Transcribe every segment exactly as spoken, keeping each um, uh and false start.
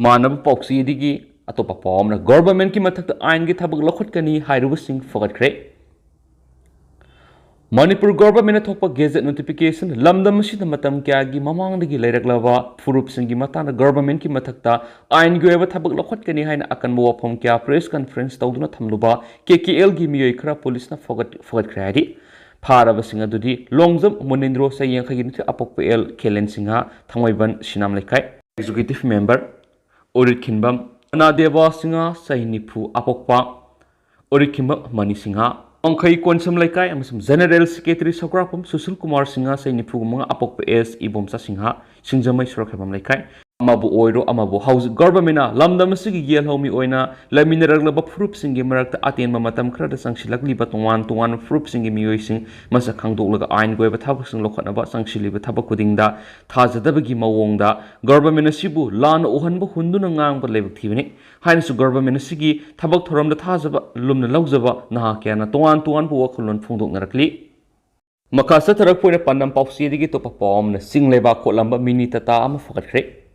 ꯃꯥꯟꯅꯕ ꯄꯥꯎꯆꯦꯗꯒꯤ ꯑꯇꯣꯞꯄ ꯄꯥꯎ ꯑꯃꯅ, ꯒꯣꯚꯔꯟꯃꯦꯟꯠꯀꯤ ꯃꯊꯛꯇ ꯑꯥꯏꯟꯒꯤ ꯊꯕꯛ ꯂꯧꯈꯠꯀꯅꯤ ꯍꯥꯏꯔꯨꯕꯁꯤꯡ ꯐꯒꯠꯈ꯭ꯔꯦ꯫ ꯃꯅꯤꯄꯨꯔ ꯒꯣꯚꯔꯟꯃꯦꯟꯠꯅ ꯊꯣꯛꯄ ꯒꯦꯖꯦꯠ ꯅꯣꯇꯤꯐꯤꯀꯦꯁꯟ, ꯂꯝꯗꯝ ꯑꯁꯤꯗ ꯃꯇꯝ ꯀꯌꯥꯒꯤ ꯃꯃꯥꯡꯗꯒꯤ ꯂꯩꯔꯛꯂꯕ ꯐꯨꯔꯨꯞꯁꯤꯡꯒꯤ ꯃꯇꯥꯡꯗ ꯒꯣꯚꯔꯟꯃꯦꯟꯠꯀꯤ ꯃꯊꯛꯇ ꯑꯥꯏꯟꯒꯤ ꯑꯣꯏꯕ ꯊꯕꯛ ꯂꯧꯈꯠꯀꯅꯤ ꯍꯥꯏꯅ ꯑꯀꯟꯕ ꯋꯥꯐꯝ ꯀꯌꯥ ꯄ꯭ꯔꯦꯁ ꯀꯟꯐꯔꯦꯟꯁ ꯇꯧꯗꯨꯅ ꯊꯝꯂꯨꯕ ꯀꯦ ꯀꯦ ꯑꯦꯜꯒꯤ ꯃꯤꯑꯣꯏ ꯈꯔ ꯄꯨꯂꯤꯁꯅ ꯐꯒꯠ-, ꯐꯒꯠꯈ꯭ꯔꯦ ꯍꯥꯏꯔꯤ꯫ ꯐꯥꯔꯕꯁꯤꯡ ꯑꯗꯨꯗꯤ ꯂꯣꯡꯖꯝ ꯃꯨꯅꯤꯟꯗ꯭ꯔꯣ, ꯆꯍꯤ ꯌꯥꯡꯈꯩꯒꯤ ꯅꯤꯊꯣꯏ, ꯑꯄꯣꯛꯄ ꯑꯦꯜ ꯈꯦꯂꯦꯟ ꯁꯤꯡꯍ, ꯊꯥꯡꯃꯩꯕꯟ ꯁꯤꯅꯥꯝ ꯂꯩꯀꯥꯏ꯫ ꯑꯦꯛꯖꯤꯀ꯭ꯌꯨꯇꯤꯚ ꯃꯦꯝꯕꯔ ꯎꯔꯤꯠꯈꯤꯟꯕꯝ ꯁꯅꯥꯗꯦꯕ ꯁꯤꯡꯍ, ꯆꯍꯤ ꯅꯤꯐꯨ, ꯑꯄꯣꯛꯄ ꯎꯔꯤꯠꯈꯤꯟꯕꯝ ꯃꯅꯤ ꯁꯤꯡꯍ, ꯋꯥꯡꯈꯩ ꯀꯣꯟꯁꯝ ꯂꯩꯀꯥꯏ, ꯑꯃꯁꯨꯡ ꯖꯦꯅꯔꯦꯜ ꯁꯦꯀ꯭ꯔꯦꯇꯔꯤ ꯁꯧꯒ꯭ꯔꯥꯛꯄꯝ ꯁꯨꯁꯤꯜ ꯀꯨꯃꯥꯔ ꯁꯤꯡꯍ, ꯆꯍꯤ ꯅꯤꯐꯨ ꯃꯉꯥ, ꯑꯄꯣꯛꯄ ꯑꯦꯁ ꯏꯕꯣꯝꯆꯥ ꯁꯤꯡꯍ, ꯁꯤꯡꯖꯃꯩ ꯁꯣꯔꯣꯛꯈꯦꯕꯝ ꯂꯩꯀꯥꯏ꯫ ꯑꯃꯕꯨ ꯑꯣꯏꯔꯣ, ꯑꯃꯕꯨ, ꯍꯧꯖꯤꯛ ꯒꯣꯚꯔꯟꯃꯦꯟꯠꯅ ꯂꯝꯗꯝ ꯑꯁꯤꯒꯤ ꯌꯦꯜꯍꯧꯃꯤ ꯑꯣꯏꯅ ꯂꯩꯃꯤꯟꯅꯔꯛꯂꯕ ꯐꯨꯔꯨꯞꯁꯤꯡꯒꯤ ꯃꯔꯛꯇ ꯑꯇꯦꯟꯕ ꯃꯇꯝ ꯈꯔꯗ ꯆꯪꯁꯤꯜꯂꯛꯂꯤꯕ ꯇꯣꯉꯥꯟ ꯇꯣꯉꯥꯟꯕ ꯐꯨꯔꯨꯞꯁꯤꯡꯒꯤ ꯃꯤꯑꯣꯏꯁꯤꯡ ꯃꯁꯛ ꯈꯪꯗꯣꯛꯂꯒ ꯑꯥꯏꯟꯒꯤ ꯑꯣꯏꯕ ꯊꯕꯛꯁꯤꯡ ꯂꯧꯈꯠꯅꯕ ꯆꯪꯁꯤꯜꯂꯤꯕ ꯊꯕꯛ ꯈꯨꯗꯤꯡꯗ ꯊꯥꯖꯗꯕꯒꯤ ꯃꯑꯣꯡꯗ ꯒꯣꯚꯔꯟꯃꯦꯟꯠ ꯑꯁꯤꯕꯨ ꯂꯥꯟꯅ ꯎꯍꯟꯕ ꯍꯨꯟꯗꯨꯅ ꯉꯥꯡꯕ ꯂꯥꯏꯕꯛ ꯊꯤꯕꯅꯤ ꯍꯥꯏꯅꯁꯨ ꯒꯣꯚꯔꯟꯃꯦꯟꯠ ꯑꯁꯤꯒꯤ ꯊꯕꯛ ꯊꯧꯔꯝꯗ ꯊꯥꯖꯕ ꯂꯨꯝꯅ ꯂꯧꯖꯕ ꯅꯍꯥ ꯀꯌꯥꯅ ꯇꯣꯉꯥꯟ ꯇꯣꯉꯥꯟꯕ ꯋꯥꯈꯜꯂꯣꯟ ꯐꯣꯡꯗꯣꯛꯅꯔꯛꯂꯤ꯫ ꯃꯈꯥ ꯆꯠꯊꯔꯛꯄ ꯑꯣꯏꯅ ꯄꯥꯟꯗꯝ ꯄꯥꯎꯆꯦꯗꯒꯤ ꯑꯇꯣꯞꯄ ꯄꯥꯎ ꯑꯃꯅ, ꯆꯤꯡ ꯂꯩꯕꯥꯛ ꯀꯣꯠꯂꯝꯕ ꯃꯤꯅꯤ ꯇꯥꯇꯥ ꯑꯃ ꯐꯒꯠꯈ꯭ꯔꯦ꯫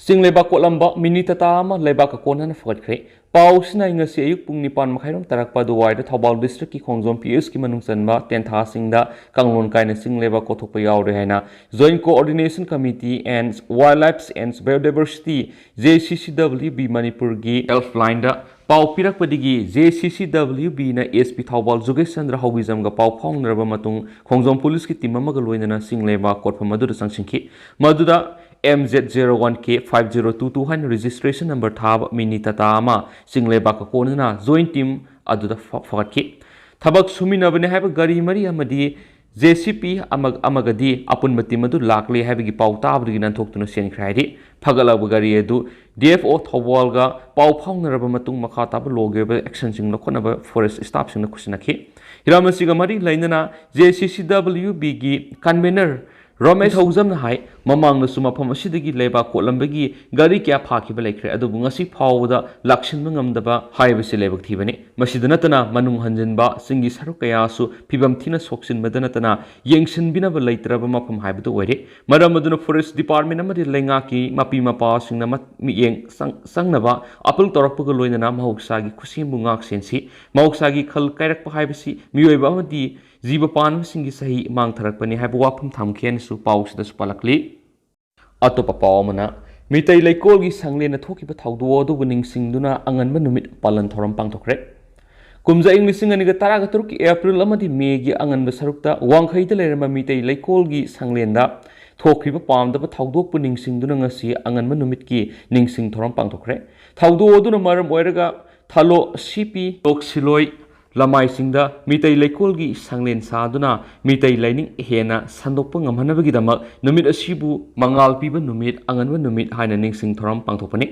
ꯆꯤꯡ ꯂꯩꯕꯥꯛ ꯀꯣꯠꯂꯝꯕ ꯃꯤꯅꯤ ꯇꯥꯇꯥ ꯑꯃ ꯂꯩꯕꯥꯛꯀ ꯀꯣꯟꯅꯅ ꯐꯒꯠꯈ꯭ꯔꯦ꯫ ꯄꯥꯎꯁꯤꯅ ꯉꯁꯤ ꯑꯌꯨꯛ ꯄꯨꯡ ꯅꯤꯄꯥꯟ ꯃꯈꯥꯏꯔꯣꯝ ꯇꯥꯔꯛꯄ ꯑꯗꯨꯋꯥꯏꯗ ꯊꯧꯕꯥꯜ ꯗꯤꯁꯇ꯭ꯔꯤꯛꯀꯤ ꯈꯣꯡꯖꯣꯝ ꯄꯤ ꯑꯦꯁꯀꯤ ꯃꯅꯨꯡ ꯆꯟꯕ ꯇꯦꯟꯊꯥꯁꯤꯡꯗ ꯀꯥꯡꯂꯣꯟ ꯀꯥꯏꯅ ꯆꯤꯡ ꯂꯩꯕꯥꯛ ꯀꯣꯠꯊꯣꯛꯄ ꯌꯥꯎꯔꯦ ꯍꯥꯏꯅ Joint Coordination Committee and Wildlife and Biodiversity, J C C W B, ꯃꯅꯤꯄꯨꯔꯒꯤ ꯍꯦꯜꯞꯂꯥꯏꯟꯗ ꯄꯥꯎ ꯄꯤꯔꯛꯄꯗꯒꯤ J C C W Bꯅ S P Thoubal ꯖꯨꯒꯦꯁ Chandra ꯍꯧꯒꯤꯖꯝꯒ ꯄꯥꯎ ꯐꯥꯎꯅꯔꯕ ꯃꯇꯨꯡ ꯈꯣꯡꯖꯣꯝ ꯄꯨꯂꯤꯁꯀꯤ ꯇꯤꯝ ꯑꯃꯒ ꯂꯣꯏꯅꯅ ꯆꯤꯡ ꯂꯩꯕꯥꯛ ꯀꯣꯠꯐꯝ ꯑꯗꯨꯗ ꯆꯪꯁꯤꯟꯈꯤ꯫ ꯃꯗꯨꯗ M Z zero one K five zero two two ꯍꯥꯏꯅ ꯔꯦꯖꯤꯁꯇ꯭ꯔꯦꯁꯟ ꯅꯝꯕꯔ ꯊꯥꯕ ꯃꯤꯅꯤ ꯇꯥꯇꯥ ꯑꯃ ꯆꯤꯡ ꯂꯩꯕꯥꯛꯀ ꯀꯣꯟꯅꯅ ꯖꯣꯏꯟ ꯇꯤꯝ ꯑꯗꯨꯗ ꯐ-, ꯐꯒꯠꯈꯤ꯫ ꯊꯕꯛ ꯁꯨꯃꯤꯟꯅꯕꯅꯤ ꯍꯥꯏꯕ ꯒꯥꯔꯤ ꯃꯔꯤ ꯑꯃꯗꯤ J C B ꯑꯃ-, ꯑꯃꯒꯗꯤ ꯑꯄꯨꯟꯕ ꯇꯤꯝ ꯑꯗꯨ ꯂꯥꯛꯂꯦ ꯍꯥꯏꯕꯒꯤ ꯄꯥꯎ ꯇꯥꯕꯗꯒꯤ ꯅꯥꯟꯊꯣꯛꯇꯨꯅ ꯆꯦꯟꯈ꯭ꯔꯦ ꯍꯥꯏꯔꯤ꯫ ꯐꯒꯠꯂꯕ ꯒꯥꯔꯤ ꯑꯗꯨ D F O ꯊꯧꯕꯥꯜꯒ ꯄꯥꯎ ꯐꯥꯎꯅꯔꯕ ꯃꯇꯨꯡ ꯃꯈꯥ ꯇꯥꯕ ꯂꯣꯒꯤ ꯑꯣꯏꯕ ꯑꯦꯛꯁꯟꯁꯤꯡ ꯂꯧꯈꯠꯅꯕ ꯐꯣꯔꯦꯁ ꯁ꯭ꯇꯥꯐꯁꯤꯡꯅ ꯈꯨꯠꯁꯤꯟꯅꯈꯤ꯫ ꯍꯤꯔꯝ ꯑꯁꯤꯒ ꯃꯔꯤ ꯂꯩꯅꯅ J C C W Bꯒꯤ ꯀꯟꯚꯦꯅꯔ ꯔꯣꯃꯦꯁ ꯊꯧꯖꯝꯅ ꯍꯥꯏ, ꯃꯃꯥꯡꯗꯁꯨ ꯃꯐꯝ ꯑꯁꯤꯗꯒꯤ ꯂꯩꯕꯥꯛ ꯀꯣꯠꯂꯝꯕꯒꯤ ꯒꯥꯔꯤ ꯀꯌꯥ ꯐꯥꯈꯤꯕ ꯂꯩꯈ꯭ꯔꯦ, ꯑꯗꯨꯕꯨ ꯉꯁꯤ ꯐꯥꯎꯕꯗ ꯂꯥꯛꯁꯤꯟꯕ ꯉꯝꯗꯕ ꯍꯥꯏꯕꯁꯤ ꯂꯥꯏꯕꯛ ꯊꯤꯕꯅꯤ꯫ ꯃꯁꯤꯗ ꯅꯠꯇꯅ ꯃꯅꯨꯡ ꯍꯟꯖꯤꯟꯕ ꯆꯤꯡꯒꯤ ꯁꯔꯨꯛ ꯀꯌꯥꯁꯨ ꯐꯤꯕꯝ ꯊꯤꯅ ꯁꯣꯛꯆꯤꯟꯕꯗ ꯅꯠꯇꯅ ꯌꯦꯡꯁꯤꯟꯕꯤꯅꯕ ꯂꯩꯇ꯭ꯔꯕ ꯃꯐꯝ ꯍꯥꯏꯕꯗꯨ ꯑꯣꯏꯔꯦ꯫ ꯃꯔꯝ ꯑꯗꯨꯅ ꯐꯣꯔꯦꯁ ꯗꯤꯄꯥꯔꯠꯃꯦꯟ ꯑꯃꯗꯤ ꯂꯩꯉꯥꯛꯀꯤ ꯃꯄꯤ ꯃꯄꯥꯁꯤꯡꯅ ꯃꯠ-, ꯃꯤꯠꯌꯦꯡ ꯆꯪ-, ꯆꯪꯅꯕ ꯑꯥꯄꯤꯜ ꯇꯧꯔꯛꯄꯒ ꯂꯣꯏꯅꯅ ꯃꯍꯧꯁꯥꯒꯤ ꯈꯨꯠꯁꯦꯝꯕꯨ ꯉꯥꯛ ꯁꯦꯟꯁꯤ꯫ ꯃꯍꯧꯁꯥꯒꯤ ꯈꯜ ꯀꯥꯏꯔꯛꯄ ꯍꯥꯏꯕꯁꯤ ꯃꯤꯑꯣꯏꯕ ꯑꯃꯗꯤ ꯖꯤꯕ ꯄꯥꯟꯕꯁꯤꯡꯒꯤ ꯆꯍꯤ ꯃꯥꯡꯊꯔꯛꯄꯅꯤ ꯍꯥꯏꯕ ꯋꯥꯐꯝ ꯊꯝꯈꯤ ꯍꯥꯏꯅꯁꯨ ꯄꯥꯎꯁꯤꯗꯁꯨ ꯄꯥꯜꯂꯛꯂꯤ꯫ ꯑꯇꯣꯞꯄ ꯄꯥꯎ ꯑꯃꯅ, ꯃꯤꯇꯩ ꯂꯩꯀꯣꯜꯒꯤ ꯁꯪꯂꯦꯟꯅ ꯊꯣꯛꯈꯤꯕ ꯊꯧꯗꯣꯛ ꯑꯗꯨꯕꯨ ꯅꯤꯡꯁꯤꯡꯗꯨꯅ ꯑꯉꯟꯕ ꯅꯨꯃꯤꯠ ꯄꯥꯂꯟ ꯊꯧꯔꯝ ꯄꯥꯡꯊꯣꯛꯈ꯭ꯔꯦ꯫ ꯀꯨꯝꯖꯥ ꯏꯪ ꯂꯤꯁꯤꯡ ꯑꯅꯤꯒ ꯇꯔꯥꯒ ꯇꯔꯨꯛꯀꯤ ꯑꯦꯄ꯭ꯔꯤꯜ ꯑꯃꯗꯤ ꯃꯦꯒꯤ ꯑꯉꯟꯕ ꯁꯔꯨꯛꯇ ꯋꯥꯡꯈꯩꯗ ꯂꯩꯔꯝꯕ ꯃꯤꯇꯩ ꯂꯩꯀꯣꯜꯒꯤ ꯁꯪꯂꯦꯟꯗ ꯊꯣꯛꯈꯤꯕ ꯄꯥꯝꯗꯕ ꯊꯧꯗꯣꯛꯄꯨ ꯅꯤꯡꯁꯤꯡꯗꯨꯅ ꯉꯁꯤ ꯑꯉꯟꯕ ꯅꯨꯃꯤꯠꯀꯤ ꯅꯤꯡꯁꯤꯡ ꯊꯧꯔꯝ ꯄꯥꯡꯊꯣꯛꯈ꯭ꯔꯦ꯫ ꯊꯧꯗꯣꯛ ꯑꯗꯨꯅ ꯃꯔꯝ ꯑꯣꯏꯔꯒ ꯊꯥꯂꯣ, ꯁꯤꯄꯤ, ꯂꯣꯛ ꯁꯤꯂꯣꯏ, ꯂꯃꯥꯏꯁꯤꯡꯗ ꯃꯤꯇꯩ ꯂꯩꯀꯣꯜꯒꯤ ꯁꯪꯂꯦꯟ ꯁꯥꯗꯨꯅ ꯃꯤꯇꯩ ꯂꯥꯏꯅꯤꯡ ꯍꯦꯟꯅ ꯁꯟꯗꯣꯛꯄ ꯉꯝꯍꯟꯅꯕꯒꯤꯗꯃꯛ ꯅꯨꯃꯤꯠ ꯑꯁꯤꯕꯨ ꯃꯉꯥꯜ ꯄꯤꯕ ꯅꯨꯃꯤꯠ, ꯑꯉꯟꯕ ꯅꯨꯃꯤꯠ ꯍꯥꯏꯅ ꯅꯤꯡꯁꯤꯡ ꯊꯧꯔꯝ ꯄꯥꯡꯊꯣꯛꯄꯅꯤ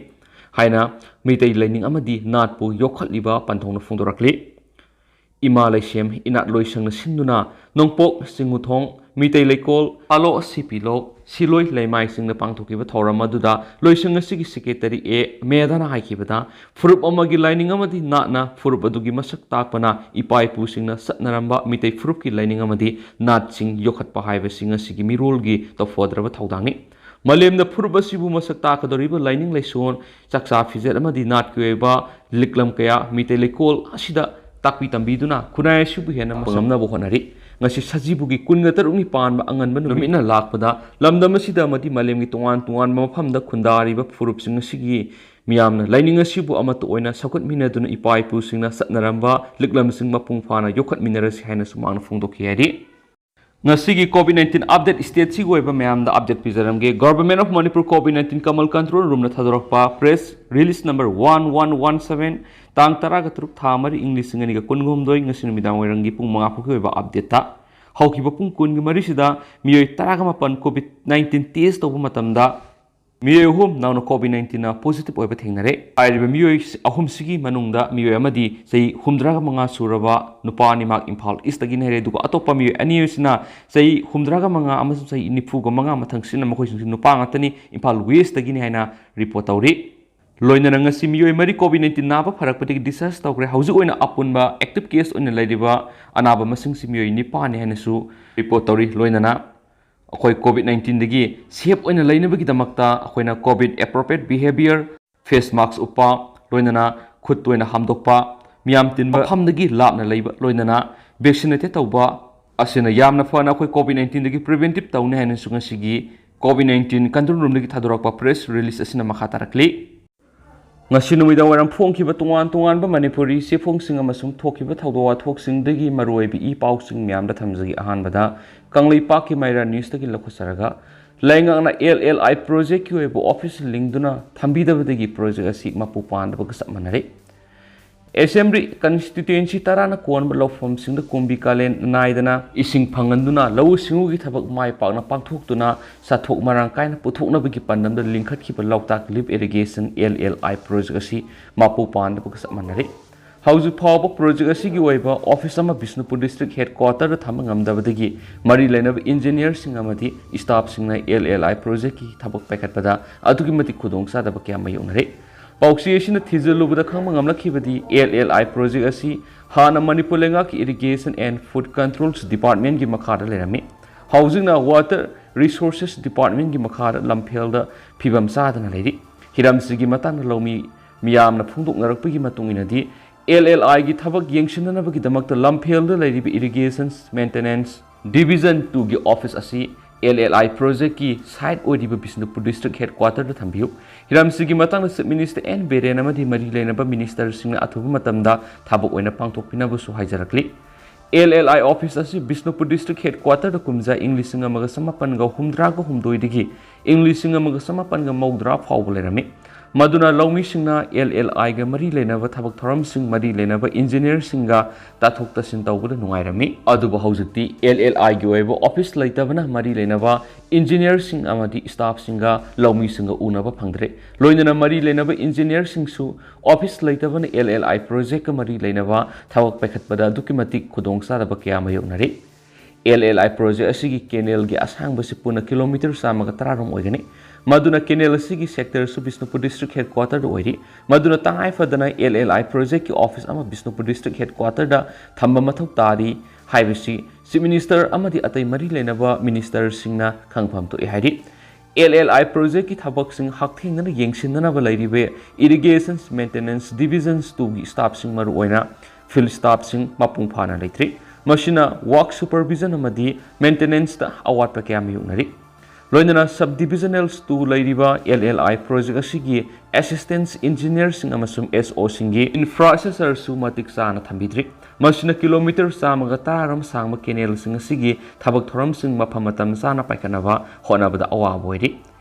ꯍꯥꯏꯅ ꯃꯤꯇꯩ ꯂꯥꯏꯅꯤꯡ ꯑꯃꯗꯤ ꯅꯥꯠꯄꯨ ꯌꯣꯛꯈꯠꯂꯤꯕ ꯄꯟꯊꯧꯅ ꯐꯣꯡꯗꯣꯔꯛꯂꯤ꯫ ꯏꯃꯥ ꯂꯩꯁꯦꯝ ꯏꯅꯥꯠ ꯂꯣꯏꯁꯪꯅ ꯁꯤꯟꯗꯨꯅ ꯅꯣꯡꯄꯣꯛ ꯆꯤꯡꯉꯨꯊꯣꯡ ꯃꯤꯇꯩ ꯂꯩꯀꯣꯜ, ꯊꯥꯂꯣ ꯁꯤꯄꯤ ꯂꯣꯛ, ꯁꯤꯂꯣꯏ ꯂꯩꯃꯥꯏꯁꯤꯡꯅ ꯄꯥꯡꯊꯣꯛꯈꯤꯕ ꯊꯧꯔꯝ ꯑꯗꯨꯗ ꯂꯣꯏꯁꯪ ꯑꯁꯤꯒꯤ ꯁꯦꯀ꯭ꯔꯦꯇꯔꯤ ꯑꯦ ꯃꯦꯙꯥꯅ ꯍꯥꯏꯈꯤꯕꯗ, ꯐꯨꯔꯨꯞ ꯑꯃꯒꯤ ꯂꯥꯏꯅꯤꯡ ꯑꯃꯗꯤ ꯅꯥꯠꯅ ꯐꯨꯔꯨꯞ ꯑꯗꯨꯒꯤ ꯃꯁꯛ ꯇꯥꯛꯄꯅ ꯏꯄꯥ ꯏꯄꯨꯁꯤꯡꯅ ꯆꯠꯅꯔꯝꯕ ꯃꯤꯇꯩ ꯐꯨꯔꯨꯞꯀꯤ ꯂꯥꯏꯅꯤꯡ ꯑꯃꯗꯤ ꯅꯥꯠꯁꯤꯡ ꯌꯣꯛꯈꯠꯄ ꯍꯥꯏꯕꯁꯤ ꯉꯁꯤꯒꯤ ꯃꯤꯔꯣꯜꯒꯤ ꯇꯧꯐꯗ꯭ꯔꯕ ꯊꯧꯗꯥꯡꯅꯤ꯫ ꯃꯥꯂꯦꯝꯗ ꯐꯨꯔꯨꯞ ꯑꯁꯤꯕꯨ ꯃꯁꯛ ꯇꯥꯛꯀꯗꯧꯔꯤꯕ ꯂꯥꯏꯅꯤꯡ ꯂꯥꯏꯁꯣꯟ, ꯆꯥꯛꯆꯥ ꯐꯤꯖꯦꯠ ꯑꯃꯗꯤ ꯅꯥꯠꯀꯤ ꯑꯣꯏꯕ ꯂꯤꯛꯂꯝ ꯀꯌꯥ ꯃꯤꯇꯩ ꯂꯩꯀꯣꯜ ꯑꯁꯤꯗ ꯇꯥꯛꯄꯤ ꯇꯝꯕꯤꯗꯨꯅ ꯈꯨꯟꯅꯥꯏ ꯑꯁꯤꯕꯨ ꯍꯦꯟꯅ ꯃꯁꯛ ꯉꯝꯅꯕ ꯍꯣꯠꯅꯔꯤ꯫ ꯉꯁꯤ ꯁꯖꯤꯕꯨꯒꯤ ꯀꯨꯟꯒ ꯇꯔꯨꯛꯅꯤ ꯄꯥꯟꯕ ꯑꯉꯟꯕ ꯅꯨꯃꯤꯠꯅ ꯂꯥꯛꯄꯗ ꯂꯝꯗꯝ ꯑꯁꯤꯗ ꯑꯃꯗꯤ ꯃꯥꯂꯦꯝꯒꯤ ꯇꯣꯉꯥꯟ ꯇꯣꯉꯥꯟꯕ ꯃꯐꯝꯗ ꯈꯨꯟꯗꯥꯔꯤꯕ ꯐꯨꯔꯨꯞꯁꯤꯡ ꯑꯁꯤꯒꯤ ꯃꯤꯌꯥꯝꯅ ꯂꯥꯏꯅꯤꯡ ꯑꯁꯤꯕꯨ ꯑꯃꯠꯇ ꯑꯣꯏꯅ ꯁꯧꯒꯠꯃꯤꯟꯅꯗꯨꯅ ꯏꯄꯥ ꯏꯄꯨꯁꯤꯡꯅ ꯆꯠꯅꯔꯝꯕ ꯂꯤꯛꯂꯝꯁꯤꯡ ꯃꯄꯨꯡ ꯐꯥꯅ ꯌꯣꯛꯈꯠꯃꯤꯟꯅꯔꯁꯤ ꯍꯥꯏꯅꯁꯨ ꯃꯍꯥꯛꯅ ꯐꯣꯡꯗꯣꯛꯈꯤ ꯍꯥꯏꯔꯤ꯫ ꯉꯁꯤꯒꯤ ꯀꯣꯚꯤꯗ ꯅꯥꯏꯟꯇꯤꯟ ꯑꯞꯗꯦꯠ ꯁ꯭ꯇꯦꯠꯁꯤꯒꯤ ꯑꯣꯏꯕ ꯃꯌꯥꯝꯗ ꯑꯞꯗꯦꯠ ꯄꯤꯖꯔꯝꯒꯦ꯫ Government of Manipur COVID nineteen ꯀꯃꯜ ꯀꯟꯇ꯭ꯔꯣꯜ ꯔꯨꯝꯅ ꯊꯥꯗꯣꯔꯛꯄ press release number one one one seven, ꯇꯥꯡ ꯇꯔꯥꯒ ꯇꯔꯨꯛ, ꯊꯥ ꯃꯔꯤ, ꯏꯪ ꯂꯤꯁꯤꯡ ꯑꯅꯤꯒ ꯀꯨꯟꯍꯨꯝꯗꯣꯏ, ꯉꯁꯤ ꯅꯨꯃꯤꯗꯥꯡ ꯋꯥꯏꯔꯝꯒꯤ ꯄꯨꯡ ꯃꯉꯥ ꯐꯥꯎꯒꯤ ꯑꯣꯏꯕ ꯑꯞꯗꯦꯠꯇ, ꯍꯧꯈꯤꯕ ꯄꯨꯡ ꯀꯨꯟꯒ ꯃꯔꯤꯁꯤꯗ ꯃꯤꯑꯣꯏ ꯇꯔꯥꯒ ꯃꯥꯄꯟ ꯀꯣꯚꯤꯗ ꯅꯥꯏꯟꯇꯤꯟ ꯇꯦꯁ ꯇꯧꯕ ꯃꯇꯝꯗ ꯃꯤꯑꯣꯏ ꯑꯍꯨꯝ ꯅꯧꯅ COVID nineteenꯅ positive ꯑꯣꯏꯕ ꯊꯦꯡꯅꯔꯦ꯫ ꯍꯥꯏꯔꯤꯕ ꯃꯤꯑꯣꯏ ꯑꯍꯨꯝꯁꯤꯒꯤ ꯃꯅꯨꯡꯗ ꯃꯤꯑꯣꯏ ꯑꯃꯗꯤ ꯆꯍꯤ ꯍꯨꯝꯗ꯭ꯔꯥꯒ ꯃꯉꯥ ꯁꯨꯔꯕ ꯅꯨꯄꯥ ꯑꯅꯤꯃꯛ ꯏꯝꯐꯥꯜ Eastꯇꯒꯤꯅꯤ ꯍꯥꯏꯔꯦ, ꯑꯗꯨꯒ ꯑꯇꯣꯞꯄ ꯃꯤꯑꯣꯏ ꯑꯅꯤ ꯑꯁꯤꯅ ꯆꯍꯤ ꯍꯨꯝꯗ꯭ꯔꯥꯒ ꯃꯉꯥ ꯑꯃꯁꯨꯡ ꯆꯍꯤ ꯅꯤꯐꯨꯒ ꯃꯉꯥ ꯃꯊꯪꯁꯤꯠꯅ, ꯃꯈꯣꯏꯁꯤꯡꯁꯤ ꯅꯨꯄꯥ ꯉꯥꯛꯇꯅꯤ, ꯏꯝꯐꯥꯜ Westꯇꯒꯤꯅꯤ ꯍꯥꯏꯅ report ꯇꯧꯔꯤ꯫ ꯂꯣꯏꯅꯅ ꯉꯁꯤ ꯃꯤꯑꯣꯏ ꯃꯔꯤ COVID nineteen ꯅꯥꯕ ꯐꯔꯛꯄꯗꯒꯤ discharge ꯇꯧꯈ꯭ꯔꯦ꯫ ꯍꯧꯖꯤꯛ ꯑꯣꯏꯅ ꯑꯄꯨꯟꯕ active case ꯑꯣꯏꯅ ꯂꯩꯔꯤꯕ ꯑꯅꯥꯕ ꯃꯁꯤꯡꯁꯤ ꯃꯤꯑꯣꯏ ꯅꯤꯄꯥꯟꯅꯤ ꯍꯥꯏꯅꯁꯨ report ꯇꯧꯔꯤ꯫ ꯂꯣꯏꯅꯅ ꯑꯩꯈꯣꯏ COVID nineteenꯗꯒꯤ safe ꯑꯣꯏꯅ ꯂꯩꯅꯕꯒꯤꯗꯃꯛꯇ ꯑꯩꯈꯣꯏꯅ COVID appropriate behavior, face mask ꯎꯞꯄ, ꯂꯣꯏꯅꯅ ꯈꯨꯠ ꯇꯣꯏꯅ ꯍꯥꯝꯗꯣꯛꯄ, ꯃꯤꯌꯥꯝ ꯇꯤꯟꯕ ꯃꯐꯝꯗꯒꯤ ꯂꯥꯞꯅ ꯂꯩꯕ, ꯂꯣꯏꯅꯅ vaccinated ꯇꯧꯕ ꯑꯁꯤꯅ ꯌꯥꯝꯅ ꯐꯅ ꯑꯩꯈꯣꯏ COVID nineteenꯗꯒꯤ preventive ꯇꯧꯅꯤ ꯍꯥꯏꯅꯁꯨ ꯉꯁꯤꯒꯤ COVID nineteen control roomꯗꯒꯤ ꯊꯥꯗꯣꯔꯛꯄ press release ꯑꯁꯤꯅ ꯃꯈꯥ ꯇꯥꯔꯛꯂꯤ꯫ ꯉꯁꯤ ꯅꯨꯃꯤꯗꯥꯡ ꯋꯥꯏꯔꯝ ꯐꯣꯡꯈꯤꯕ ꯇꯣꯉꯥꯟ ꯇꯣꯉꯥꯟꯕ ꯃꯅꯤꯄꯨꯔꯤ ꯆꯦꯐꯣꯡꯁꯤꯡ ꯑꯃꯁꯨꯡ ꯊꯣꯛꯈꯤꯕ ꯊꯧꯗꯣꯛ ꯋꯥꯊꯣꯛꯁꯤꯡꯗꯒꯤ ꯃꯔꯨꯑꯣꯏꯕ ꯏ ꯄꯥꯎꯁꯤꯡ ꯃꯌꯥꯝꯗ ꯊꯝꯖꯒꯦ꯫ ꯑꯍꯥꯟꯕꯗ ꯀꯪꯂꯩꯄꯥꯛꯀꯤ ꯃꯩꯔꯥ newsꯇꯒꯤ ꯂꯧꯈꯠꯆꯔꯒ, ꯂꯩꯉꯥꯛꯅ LLI projectꯀꯤ ꯑꯣꯏꯕ office ꯂꯤꯡꯗꯨꯅ ꯊꯝꯕꯤꯗꯕꯗꯒꯤ project ꯑꯁꯤ ꯃꯄꯨ ꯄꯥꯟꯗꯕꯒ ꯆꯞ ꯃꯥꯟꯅꯔꯦ꯫ Assembly constituency ꯇꯔꯥꯅ ꯀꯣꯟꯕ ꯂꯧꯐꯝꯁꯤꯡꯗ ꯀꯨꯝꯕꯤ ꯀꯥꯂꯦꯟ ꯅꯥꯏꯗꯅ ꯏꯁꯤꯡ ꯐꯪꯍꯟꯗꯨꯅ ꯂꯧꯎ ꯁꯤꯡꯎꯒꯤ ꯊꯕꯛ ꯃꯥꯏ ꯄꯥꯛꯅ ꯄꯥꯡꯊꯣꯛꯇꯨꯅ ꯆꯥꯊꯣꯛ ꯃꯔꯥꯡ ꯀꯥꯏꯅ ꯄꯨꯊꯣꯛꯅꯕꯒꯤ ꯄꯥꯟꯗꯝꯗ ꯂꯤꯡꯈꯠꯈꯤꯕ ꯂꯣꯛꯇꯥꯛ lift irrigation, LLI project ꯑꯁꯤ ꯃꯄꯨ ꯄꯥꯟꯗꯕꯒ ꯆꯞ ꯃꯥꯟꯅꯔꯦ꯫ ꯍꯧꯖꯤꯛ ꯐꯥꯎꯕ project ꯑꯁꯤꯒꯤ ꯑꯣꯏꯕ office ꯑꯃ ꯕꯤꯁꯅꯨꯄꯨꯔ district headquarterꯗ ꯊꯝꯕ ꯉꯝꯗꯕꯗꯒꯤ ꯃꯔꯤ ꯂꯩꯅꯕ engineerꯁꯤꯡ ꯑꯃꯗꯤ staffꯁꯤꯡꯅ LLI projectꯀꯤ ꯊꯕꯛ ꯄꯥꯏꯈꯠꯄꯗ ꯑꯗꯨꯛꯀꯤ ꯃꯇꯤꯛ ꯈꯨꯗꯣꯡꯆꯥꯗꯕ ꯀꯌꯥ ꯃꯥꯌꯣꯛꯅꯔꯦ꯫ ꯄꯥꯎꯆꯦ ꯑꯁꯤꯅ ꯊꯤꯖꯤꯜꯂꯨꯕꯗ ꯈꯪꯕ ꯉꯝꯂꯛꯈꯤꯕꯗꯤ, LLI project ꯑꯁꯤ ꯍꯥꯟꯅ ꯃꯅꯤꯄꯨꯔ ꯂꯩꯉꯥꯛꯀꯤ Irrigation and Food Controls Departmentꯀꯤ ꯃꯈꯥꯗ ꯂꯩꯔꯝꯃꯤ꯫ ꯍꯧꯖꯤꯛꯅ Water Resources Departmentꯀꯤ ꯃꯈꯥꯗ ꯂꯝꯐꯦꯜꯗ ꯐꯤꯕꯝ ꯆꯥꯗꯅ ꯂꯩꯔꯤ꯫ ꯍꯤꯔꯝꯁꯤꯒꯤ ꯃꯇꯥꯡꯗ ꯂꯧꯃꯤ ꯃꯤꯌꯥꯝꯅ ꯐꯣꯡꯗꯣꯛꯅꯔꯛꯄꯒꯤ ꯃꯇꯨꯡ ꯏꯟꯅꯗꯤ, LLIꯒꯤ ꯊꯕꯛ ꯌꯦꯡꯁꯤꯟꯅꯅꯕꯒꯤꯗꯃꯛꯇ ꯂꯝꯐꯦꯜꯗ ꯂꯩꯔꯤꯕ Irrigation Maintenance Division twoꯒꯤ office ꯑꯁꯤ LLI projectꯀꯤ site ꯑꯣꯏꯔꯤꯕ ꯕꯤꯁꯅꯨꯄꯨꯔ district headquarterꯗ ꯊꯝꯕꯤꯌꯨ꯫ ꯍꯤꯔꯝꯁꯤꯒꯤ ꯃꯇꯥꯡꯗ Chief Minister ꯑꯦꯟ ꯕꯤꯔꯦꯟ ꯑꯃꯗꯤ ꯃꯔꯤ ꯂꯩꯅꯕ ministerꯁꯤꯡꯅ ꯑꯊꯨꯕ ꯃꯇꯝꯗ ꯊꯕꯛ ꯑꯣꯏꯅ ꯄꯥꯡꯊꯣꯛꯄꯤꯅꯕꯁꯨ ꯍꯥꯏꯖꯔꯛꯂꯤ꯫ LLI office ꯑꯁꯤ ꯕꯤꯁꯅꯨꯄꯨꯔ district headquarterꯗ ꯀꯨꯝꯖꯥ ꯏꯪ ꯂꯤꯁꯤꯡ ꯑꯃꯒ ꯆꯃꯥꯄꯟꯒ ꯍꯨꯝꯗ꯭ꯔꯥꯒ ꯍꯨꯝꯗꯣꯏꯗꯒꯤ ꯏꯪ ꯂꯤꯁꯤꯡ ꯑꯃꯒ ꯆꯃꯥꯄꯟꯒ ꯃꯧꯗ꯭ꯔꯥ ꯐꯥꯎꯕ ꯂꯩꯔꯝꯃꯤ꯫ ꯃꯗꯨꯅ ꯂꯧꯃꯤꯁꯤꯡꯅ ꯑꯦꯜ ꯑꯦꯜ ꯑꯥꯏꯒ ꯃꯔꯤ ꯂꯩꯅꯕ ꯊꯕꯛ ꯊꯧꯔꯝꯁꯤꯡ, ꯃꯔꯤ ꯂꯩꯅꯕ ꯏꯟꯖꯤꯅꯤꯌꯔꯁꯤꯡꯒ ꯇꯥꯊꯣꯛ ꯇꯥꯁꯤꯟ ꯇꯧꯕꯗ ꯅꯨꯡꯉꯥꯏꯔꯝꯃꯤ꯫ ꯑꯗꯨꯕꯨ ꯍꯧꯖꯤꯛꯇꯤ ꯑꯦꯜ ꯑꯦꯜ ꯑꯥꯏꯒꯤ ꯑꯣꯏꯕ ꯑꯣꯐꯤꯁ ꯂꯩꯇꯕꯅ ꯃꯔꯤ ꯂꯩꯅꯕ ꯏꯟꯖꯤꯅꯤꯌꯔꯁꯤꯡ ꯑꯃꯗꯤ ꯁ꯭ꯇꯥꯐꯁꯤꯡꯒ ꯂꯧꯃꯤꯁꯤꯡꯒ ꯎꯅꯕ ꯐꯪꯗ꯭ꯔꯦ꯫ ꯂꯣꯏꯅꯅ ꯃꯔꯤ ꯂꯩꯅꯕ ꯏꯟꯖꯤꯅꯤꯌꯔꯁꯤꯡꯁꯨ ꯑꯣꯐꯤꯁ ꯂꯩꯇꯕꯅ ꯑꯦꯜ ꯑꯦꯜ ꯑꯥꯏ ꯄ꯭ꯔꯣꯖꯦꯛꯀ ꯃꯔꯤ ꯂꯩꯅꯕ ꯊꯕꯛ ꯄꯥꯏꯈꯠꯄꯗ ꯑꯗꯨꯛꯀꯤ ꯃꯇꯤꯛ ꯈꯨꯗꯣꯡꯆꯥꯗꯕ ꯀꯌꯥ ꯃꯥꯌꯣꯛꯅꯔꯤ꯫ ꯑꯦꯜ ꯑꯦꯜ ꯑꯥꯏ ꯄ꯭ꯔꯣꯖꯦꯛ ꯑꯁꯤꯒꯤ ꯀꯦꯅꯦꯜꯒꯤ ꯑꯁꯥꯡꯕꯁꯤ ꯄꯨꯟꯅ ꯀꯤꯂꯣꯃꯤꯇꯔ ꯆꯥꯝꯃꯒ ꯇꯔꯥꯔꯣꯝ ꯑꯣꯏꯒꯅꯤ꯫ ꯃꯗꯨꯅ ꯀꯦꯅꯦꯜ ꯑꯁꯤꯒꯤ ꯁꯦꯛꯇꯔꯁꯨ ꯕꯤꯁꯅꯨꯄꯨꯔ ꯗꯤꯁꯇ꯭ꯔꯤꯛ ꯍꯦꯗꯀ꯭ꯋꯥꯇꯔꯗ ꯑꯣꯏꯔꯤ꯫ ꯃꯗꯨꯅ ꯇꯉꯥꯏ ꯐꯗꯅ ꯑꯦꯜ ꯑꯦꯜ ꯑꯥꯏ ꯄ꯭ꯔꯣꯖꯦꯛꯀꯤ ꯑꯣꯐꯤꯁ ꯑꯃ ꯕꯤꯁꯅꯨꯄꯨꯔ ꯗꯤꯁꯇ꯭ꯔꯤꯛ ꯍꯦꯗꯀ꯭ꯋꯥꯇꯔꯗ ꯊꯝꯕ ꯃꯊꯧ ꯇꯥꯔꯤ ꯍꯥꯏꯕꯁꯤ ꯆꯤꯐ ꯃꯤꯅꯤꯁꯇꯔ ꯑꯃꯗꯤ ꯑꯇꯩ ꯃꯔꯤ ꯂꯩꯅꯕ ꯃꯤꯅꯤꯁꯇꯔꯁꯤꯡꯅ ꯈꯪꯐꯝ ꯊꯣꯛꯏ ꯍꯥꯏꯔꯤ꯫ ꯑꯦꯜ ꯑꯦꯜ ꯑꯥꯏ ꯄ꯭ꯔꯣꯖꯦꯛꯀꯤ ꯊꯕꯛꯁꯤꯡ ꯍꯛꯊꯦꯡꯅꯅ ꯌꯦꯡꯁꯤꯟꯅꯅꯕ ꯂꯩꯔꯤꯕ ꯏꯔꯤꯒꯦꯁꯟ ꯃꯦꯟꯇꯦꯅꯦꯟꯁ ꯗꯤꯕꯤꯖꯟ ꯇꯨꯒꯤ ꯁ꯭ꯇꯥꯐꯁꯤꯡ, ꯃꯔꯨꯑꯣꯏꯅ ꯐꯤꯜꯗ ꯁ꯭ꯇꯥꯐꯁꯤꯡ, ꯃꯄꯨꯡ ꯐꯥꯅ ꯂꯩꯇ꯭ꯔꯤ꯫ ꯃꯁꯤꯅ ꯋꯥꯔꯛ ꯁꯨꯄꯔꯚꯤꯖꯟ ꯑꯃꯗꯤ ꯃꯦꯟꯇꯦꯅꯦꯟꯁꯇ ꯑꯋꯥꯠꯄ ꯀꯌꯥ ꯃꯥꯌꯣꯛꯅꯔꯤ꯫ ꯂꯣꯏꯅꯅ ꯁꯕ ꯗꯤꯕꯤꯖꯅꯦꯜ ꯇꯨ ꯂꯩꯔꯤꯕ ꯑꯦꯜ ꯑꯦꯜ ꯑꯥꯏ ꯄ꯭ꯔꯣꯖꯦꯛ ꯑꯁꯤꯒꯤ ꯑꯦꯁꯤꯁꯇꯦꯟꯁ ꯏꯟꯖꯤꯅꯤꯌꯔꯁꯤꯡ ꯑꯃꯁꯨꯡ ꯑꯦꯁ ꯑꯣꯁꯤꯡꯒꯤ ꯏꯟꯐ꯭ꯔꯥꯁ꯭ꯇ꯭ꯔꯛꯆꯔꯁꯨ ꯃꯇꯤꯛ ꯆꯥꯅ ꯊꯝꯕꯤꯗ꯭ꯔꯤ꯫ ꯃꯁꯤꯅ ꯀꯤꯂꯣꯃꯤꯇꯔ ꯆꯥꯝꯃꯒ ꯇꯔꯥꯔꯣꯝ ꯁꯥꯡꯕ ꯀꯦꯅꯦꯜꯁꯤꯡ ꯑꯁꯤꯒꯤ ꯊꯕꯛ ꯊꯧꯔꯝꯁꯤꯡ ꯃꯐꯝ ꯃꯇꯝ ꯆꯥꯅ ꯄꯥꯏꯈꯠꯅꯕ ꯍꯣꯠꯅꯕꯗ ꯑꯋꯥꯕ ꯑꯣꯏꯔꯤ꯫